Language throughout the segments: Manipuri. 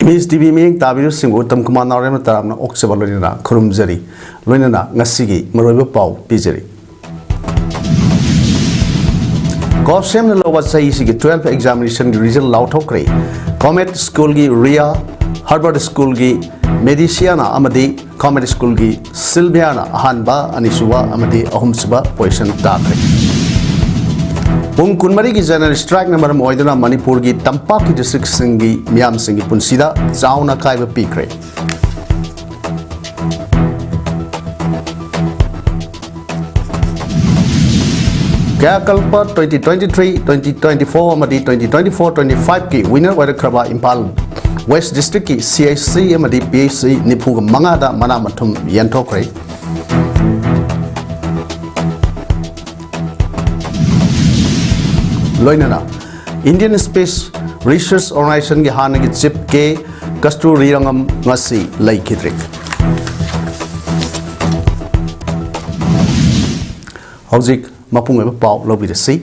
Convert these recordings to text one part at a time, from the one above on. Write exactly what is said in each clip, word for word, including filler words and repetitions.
ꯃꯤꯁ ꯇꯤ ꯚꯤ ꯃꯤꯠꯌꯦꯡ ꯇꯥꯕꯤꯔꯤꯕꯁꯤꯡꯕꯨ ꯎꯇꯝ ꯀꯨꯃꯥꯔ ꯅꯥꯎꯔꯦꯝꯅ ꯇꯔꯥꯝꯅ ꯑꯣꯛꯆꯕ ꯂꯣꯏꯅꯅ ꯈꯨꯔꯨꯝꯖꯔꯤ꯫ ꯂꯣꯏꯅꯅ ꯉꯁꯤꯒꯤ ꯃꯔꯨꯑꯣꯏꯕ ꯄꯥꯎ ꯄꯤꯖꯔꯤ꯫ ꯀꯣꯁꯦꯝꯅ ꯂꯧꯕ ꯆꯍꯤꯁꯤꯒꯤ twelve examination ꯒꯤ result ꯂꯥꯎꯊꯣꯛꯈ꯭ꯔꯦ꯫ ꯀꯣꯃꯦꯠ ꯁ꯭ꯀꯨꯜꯒꯤ ꯔꯤꯌꯥ, ꯍꯔꯕꯔꯠ ꯁ꯭ꯀꯨꯜꯒꯤ ꯃꯦꯗꯤꯁꯤꯌꯥꯅꯥ ꯑꯃꯗꯤ ꯀꯣꯃꯦꯠ ꯁ꯭ꯀꯨꯜꯒꯤ ꯁꯤꯜꯚꯤꯌꯥꯅ ꯑꯍꯥꯟꯕ, ꯑꯅꯤꯁꯨꯕ ꯑꯃꯗꯤ ꯑꯍꯨꯝꯁꯨꯕ position ꯇꯥꯈ꯭ꯔꯦ꯫ ꯄꯨꯡ ꯀꯨꯟꯃꯔꯤꯒꯤ general strike ꯅ ꯃꯔꯝ ꯑꯣꯏꯗꯨꯅ ꯃꯅꯤꯄꯨꯔꯒꯤ ꯇꯝꯄꯥꯛꯀꯤ district ꯁꯤꯡꯒꯤ ꯃꯤꯌꯥꯝꯁꯤꯡꯒꯤ ꯄꯨꯟꯁꯤꯗ ꯆꯥꯎꯅ ꯑꯀꯥꯏꯕ ꯄꯤꯈ꯭ꯔꯦ꯫ ꯀꯌꯥꯀꯜꯄ twenty twenty-three, twenty twenty-four ꯑꯃꯗꯤ twenty twenty-four twenty-five ꯀꯤ winner ꯑꯣꯏꯔꯛꯈ꯭ꯔꯕ ꯏꯝꯐꯥꯜ West district ꯀꯤ C H C ꯑꯃꯗꯤ P H C ꯅꯤꯐꯨꯒ ꯃꯉꯥꯗ ꯃꯅꯥ ꯃꯊꯨꯝ ꯌꯦꯟꯊꯣꯛꯈ꯭ꯔꯦ꯫ ꯂꯣꯏꯅꯅ Indian Space Research Organization ꯒꯤ ꯍꯥꯟꯅꯒꯤ chief K ꯀꯁꯇꯨꯔꯤꯔꯪꯒꯝ ꯉꯁꯤ ꯂꯩꯈꯤꯗ꯭ꯔꯦ꯫ ꯍꯧꯖꯤꯛ ꯃꯄꯨꯡ ꯑꯣꯏꯕ ꯄꯥꯎ ꯂꯧꯕꯤꯔꯁꯤ꯫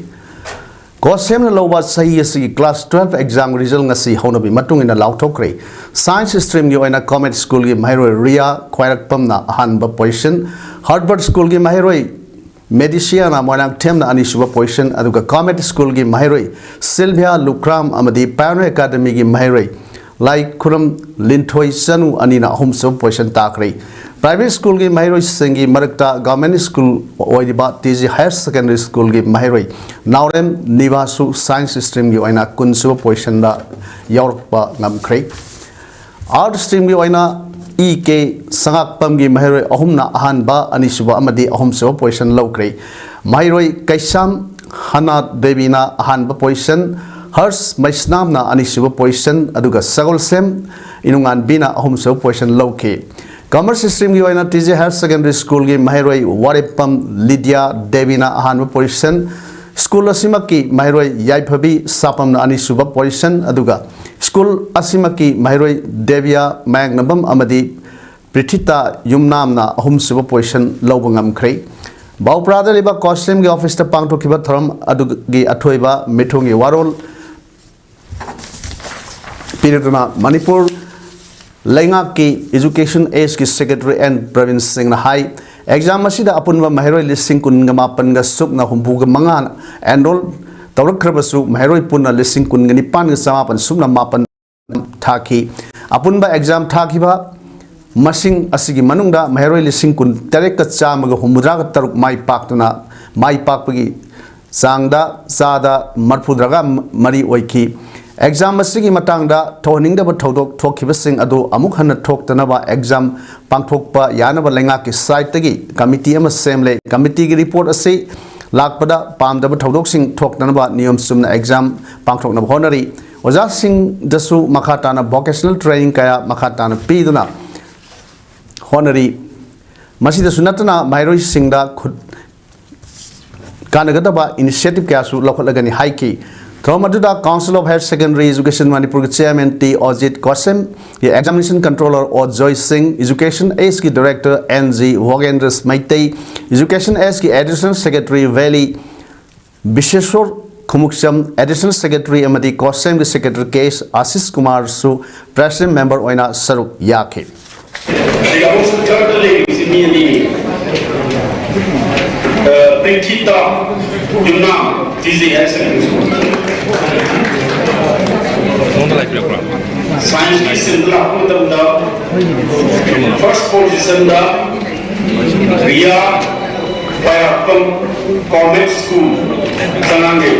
ꯀꯣꯁꯦꯝꯅ ꯂꯧꯕ ꯆꯍꯤ ꯑꯁꯤꯒꯤ class twelve exam result ꯉꯁꯤ ꯍꯧꯅꯕꯤ ꯃꯇꯨꯡ ꯏꯟꯅ ꯂꯥꯎꯊꯣꯛꯈ꯭ꯔꯦ꯫ Science stream ꯒꯤ ꯑꯣꯏꯅ ꯀꯣꯃꯦꯠ ꯁ꯭ꯀꯨꯜꯒꯤ ꯃꯍꯩꯔꯣꯏ ꯔꯤꯌꯥ ꯈ꯭ꯋꯥꯏꯔꯛꯄꯝꯅ ꯑꯍꯥꯟꯕ position, ꯍꯔꯕꯔꯠ ꯁ꯭ꯀꯨꯜꯒꯤ ꯃꯍꯩꯔꯣꯏ ꯃꯦꯗꯤꯁꯤꯌꯥꯅꯥ ꯃꯣꯏꯔꯥꯡꯊꯦꯝꯅ ꯑꯅꯤꯁꯨꯕ position, ꯑꯗꯨꯒ ꯀꯣꯃꯦꯠ ꯁ꯭ꯀꯨꯜꯒꯤ ꯃꯍꯩꯔꯣꯏ ꯁꯤꯜꯚꯤꯌꯥ ꯂꯨꯀ꯭ꯔꯥꯝ ꯑꯃꯗꯤ ꯄꯥꯏꯑꯣꯅꯤꯌꯔ ꯑꯦꯀꯥꯗꯃꯤꯒꯤ ꯃꯍꯩꯔꯣꯏ ꯂꯥꯏꯈꯨꯔꯝ ꯂꯤꯟꯊꯣꯏ ꯆꯅꯨ ꯑꯅꯤꯅ ꯑꯍꯨꯝꯁꯨꯕ position ꯇꯥꯈ꯭ꯔꯦ꯫ Private ꯁ꯭ꯀꯨꯜꯒꯤ ꯃꯍꯩꯔꯣꯏꯁꯤꯡꯒꯤ ꯃꯔꯛꯇ government ꯁ꯭ꯀꯨꯜ ꯑꯣꯏꯔꯤꯕ ꯇꯤ ꯖꯤ ꯍꯥꯌꯔ ꯁꯦꯀꯦꯟꯗꯔꯤ ꯁ꯭ꯀꯨꯜꯒꯤ ꯃꯍꯩꯔꯣꯏ ꯅꯥꯎꯔꯦꯝ ꯅꯤꯕꯥꯁꯨ science stream ꯒꯤ ꯑꯣꯏꯅ ꯀꯨꯟꯁꯨꯕ position ꯗ ꯌꯥꯎꯔꯛꯄ ꯉꯝꯈ꯭ꯔꯦ꯫ Art stream ꯒꯤ ꯑꯣꯏꯅ ꯏ ꯀꯦ ꯁꯉꯥꯛꯄꯝꯒꯤ ꯃꯍꯩꯔꯣꯏ ꯑꯍꯨꯝꯅ ꯑꯍꯥꯟꯕ, ꯑꯅꯤꯁꯨꯕ ꯑꯃꯗꯤ ꯑꯍꯨꯝꯁꯨꯕ position ꯂꯧꯈ꯭ꯔꯦ꯫ ꯃꯍꯩꯔꯣꯏ ꯀꯩꯁꯥꯝ ꯍꯅꯥ ꯗꯦꯕꯤꯅ ꯑꯍꯥꯟꯕ position, ꯍꯔꯁ ꯃꯩꯁꯅꯥꯝꯅ ꯑꯅꯤꯁꯨꯕ position, ꯑꯗꯨꯒ ꯁꯒꯣꯜꯁꯦꯝ ꯏꯅꯨꯉꯥꯟꯕꯤꯅ ꯑꯍꯨꯝꯁꯨꯕ position ꯂꯧꯈꯤ꯫ Commerce stream ꯒꯤ ꯑꯣꯏꯅ ꯇꯤ ꯖꯤ ꯍꯥꯌꯔ ꯁꯦꯀꯦꯟꯗꯔꯤ ꯁ꯭ꯀꯨꯜꯒꯤ ꯃꯍꯩꯔꯣꯏ ꯋꯥꯔꯦꯞꯄꯝ ꯂꯤꯗꯤꯌꯥ ꯗꯦꯕꯤꯅ ꯑꯍꯥꯟꯕ position, ꯁ꯭ꯀꯨꯜ ꯑꯁꯤꯃꯛꯀꯤ ꯃꯍꯩꯔꯣꯏ ꯌꯥꯏꯐꯕꯤ ꯁꯥꯄꯝꯅ ꯑꯅꯤꯁꯨꯕ position, ꯑꯗꯨꯒ ꯁ꯭ꯀꯨꯜ ꯑꯁꯤꯃꯛꯀꯤ ꯃꯍꯩꯔꯣꯏ ꯗꯦꯕꯤꯌꯥ ꯃꯌꯥꯡꯅꯝꯕꯝ ꯑꯃꯗꯤ ꯄ꯭ꯔꯤꯊꯤꯇꯥ ꯌꯨꯝꯅꯥꯝꯅ ꯑꯍꯨꯝꯁꯨꯕ position ꯂꯧꯕ ꯉꯝꯈ꯭ꯔꯦ꯫ ꯕꯥꯎꯄ꯭ꯔꯥꯗ ꯂꯩꯕ ꯀꯣꯁꯦꯝꯒꯤ office ꯇ ꯄꯥꯡꯊꯣꯛꯈꯤꯕ ꯊꯧꯔꯝ ꯑꯗꯨꯒꯤ ꯑꯊꯣꯏꯕ ꯃꯤꯊꯨꯡꯒꯤ ꯋꯥꯔꯣꯜ ꯄꯤꯔꯗꯨꯅ ꯃꯅꯤꯄꯨꯔ ꯂꯩꯉꯥꯛꯀꯤ Education Ageꯀꯤ Secretary N ꯄ꯭ꯔꯕꯤꯟ ꯁꯤꯡꯅ ꯍꯥꯏ, exam ꯑꯁꯤꯗ ꯑꯄꯨꯟꯕ ꯃꯍꯩꯔꯣꯏ ꯂꯤꯁꯤꯡ ꯀꯨꯟꯒ ꯃꯥꯄꯟꯒ ꯁꯨꯞꯅ ꯍꯨꯝꯐꯨꯒ ꯃꯉꯥ enroll ꯇꯧꯔꯛꯈ꯭ꯔꯕꯁꯨ, ꯃꯍꯩꯔꯣꯏ ꯄꯨꯟꯅ ꯂꯤꯁꯤꯡ ꯀꯨꯟꯒ ꯅꯤꯄꯥꯟꯒ ꯆꯃꯥꯄꯟ ꯁꯨꯞꯅ ꯃꯥꯄꯟ ꯊꯥꯈꯤ꯫ ꯑꯄꯨꯟꯕ exam ꯊꯥꯈꯤꯕ ꯃꯁꯤꯡ ꯑꯁꯤꯒꯤ ꯃꯅꯨꯡꯗ ꯃꯍꯩꯔꯣꯏ ꯂꯤꯁꯤꯡ ꯀꯨꯟ ꯇꯔꯦꯠꯀ ꯆꯥꯝꯃꯒ ꯍꯨꯝꯐꯨꯇꯔꯥꯒ ꯇꯔꯨꯛ ꯃꯥꯏ ꯄꯥꯛꯇꯨꯅ, ꯃꯥꯏ ꯄꯥꯛꯄꯒꯤ ꯆꯥꯡꯗ ꯆꯥꯗ ꯃꯔꯤꯐꯨꯇꯔꯥꯒ ꯃꯔꯤ ꯑꯣꯏꯈꯤ꯫ Exam ꯑꯁꯤꯒꯤ ꯃꯇꯥꯡꯗ ꯊꯣꯛꯍꯟꯅꯤꯡꯗꯕ ꯊꯧꯗꯣꯛ ꯊꯣꯛꯈꯤꯕꯁꯤꯡ ꯑꯗꯨ ꯑꯃꯨꯛ ꯍꯟꯅ ꯊꯣꯛꯇꯅꯕ exam ꯄꯥꯡꯊꯣꯛꯄ ꯌꯥꯅꯕ ꯂꯩꯉꯥꯛꯀꯤ sideꯇꯒꯤ committee ꯑꯃ ꯁꯦꯝꯂꯦ꯫ Committeeꯒꯤ report ꯑꯁꯤ ꯂꯥꯛꯄꯗ ꯄꯥꯝꯗꯕ ꯊꯧꯗꯣꯛꯁꯤꯡ ꯊꯣꯛꯇꯅꯕ ꯅꯤꯌꯣꯝ ꯆꯨꯝꯅ exam ꯄꯥꯡꯊꯣꯛꯅꯕ ꯍꯣꯠꯅꯔꯤ꯫ ꯑꯣꯖꯥꯁꯤꯡꯗꯁꯨ ꯃꯈꯥ ꯇꯥꯅ vocational training ꯀꯌꯥ ꯃꯈꯥ ꯇꯥꯅ ꯄꯤꯗꯨꯅ ꯍꯣꯠꯅꯔꯤ꯫ ꯃꯁꯤꯗꯁꯨ ꯅꯠꯇꯅ ꯃꯍꯩꯔꯣꯏꯁꯤꯡꯗ ꯈꯨꯠ ꯀꯥꯟꯅꯒꯗꯕ initiative ꯀꯌꯥꯁꯨ ꯂꯧꯈꯠꯂꯒꯅꯤ ꯍꯥꯏꯈꯤ꯫ ꯊꯧꯔꯝ ꯑꯗꯨꯗ Council of Higher Secondary Education ꯃꯅꯤꯄꯨꯔꯒꯤ chairman T Ojit Kosem, examination controller O Joy Singh, Education Ageꯀꯤ director N G Bogendra Meitei, Education Ageꯀꯤ additional secretary Veli Bishesor Khumukcham, additional secretary ꯑꯃꯗꯤ ꯀꯣꯁꯦꯝꯒꯤ secretary ꯀꯦ ꯑꯦꯁ ꯑꯥꯁꯤꯁ ꯀꯨꯃꯥꯔꯁꯨ president member ꯑꯣꯏꯅ ꯁꯔꯨꯛ ꯌꯥꯈꯤ꯫ ꯑꯗꯨꯒ ꯑꯃꯨꯛꯁꯨ ꯊꯥꯔꯗ ꯂꯩꯔꯤꯕꯁꯤ ꯃꯤ ꯑꯅꯤꯅꯤ꯫ ꯑ, Prithita Yumnam, T G higher secondary school. ꯅꯉꯣꯟꯗ ꯂꯥꯏꯔꯤꯛ ꯄꯤꯔꯛꯄ꯭ꯔꯥ? ꯁꯥꯏꯟꯁꯀꯤ ꯁꯤꯟꯗ ꯂꯥꯛꯄ ꯃꯇꯝꯗ ꯐꯥꯔꯁ ꯄꯣꯖꯤꯁꯟꯗ ꯔꯤꯌꯥ ꯈ꯭ꯋꯥꯏꯔꯥꯛꯄꯝ, ꯀꯣꯃꯦꯠ ꯁ꯭ꯀꯨꯜ, ꯆꯉꯥꯡꯒꯩ꯫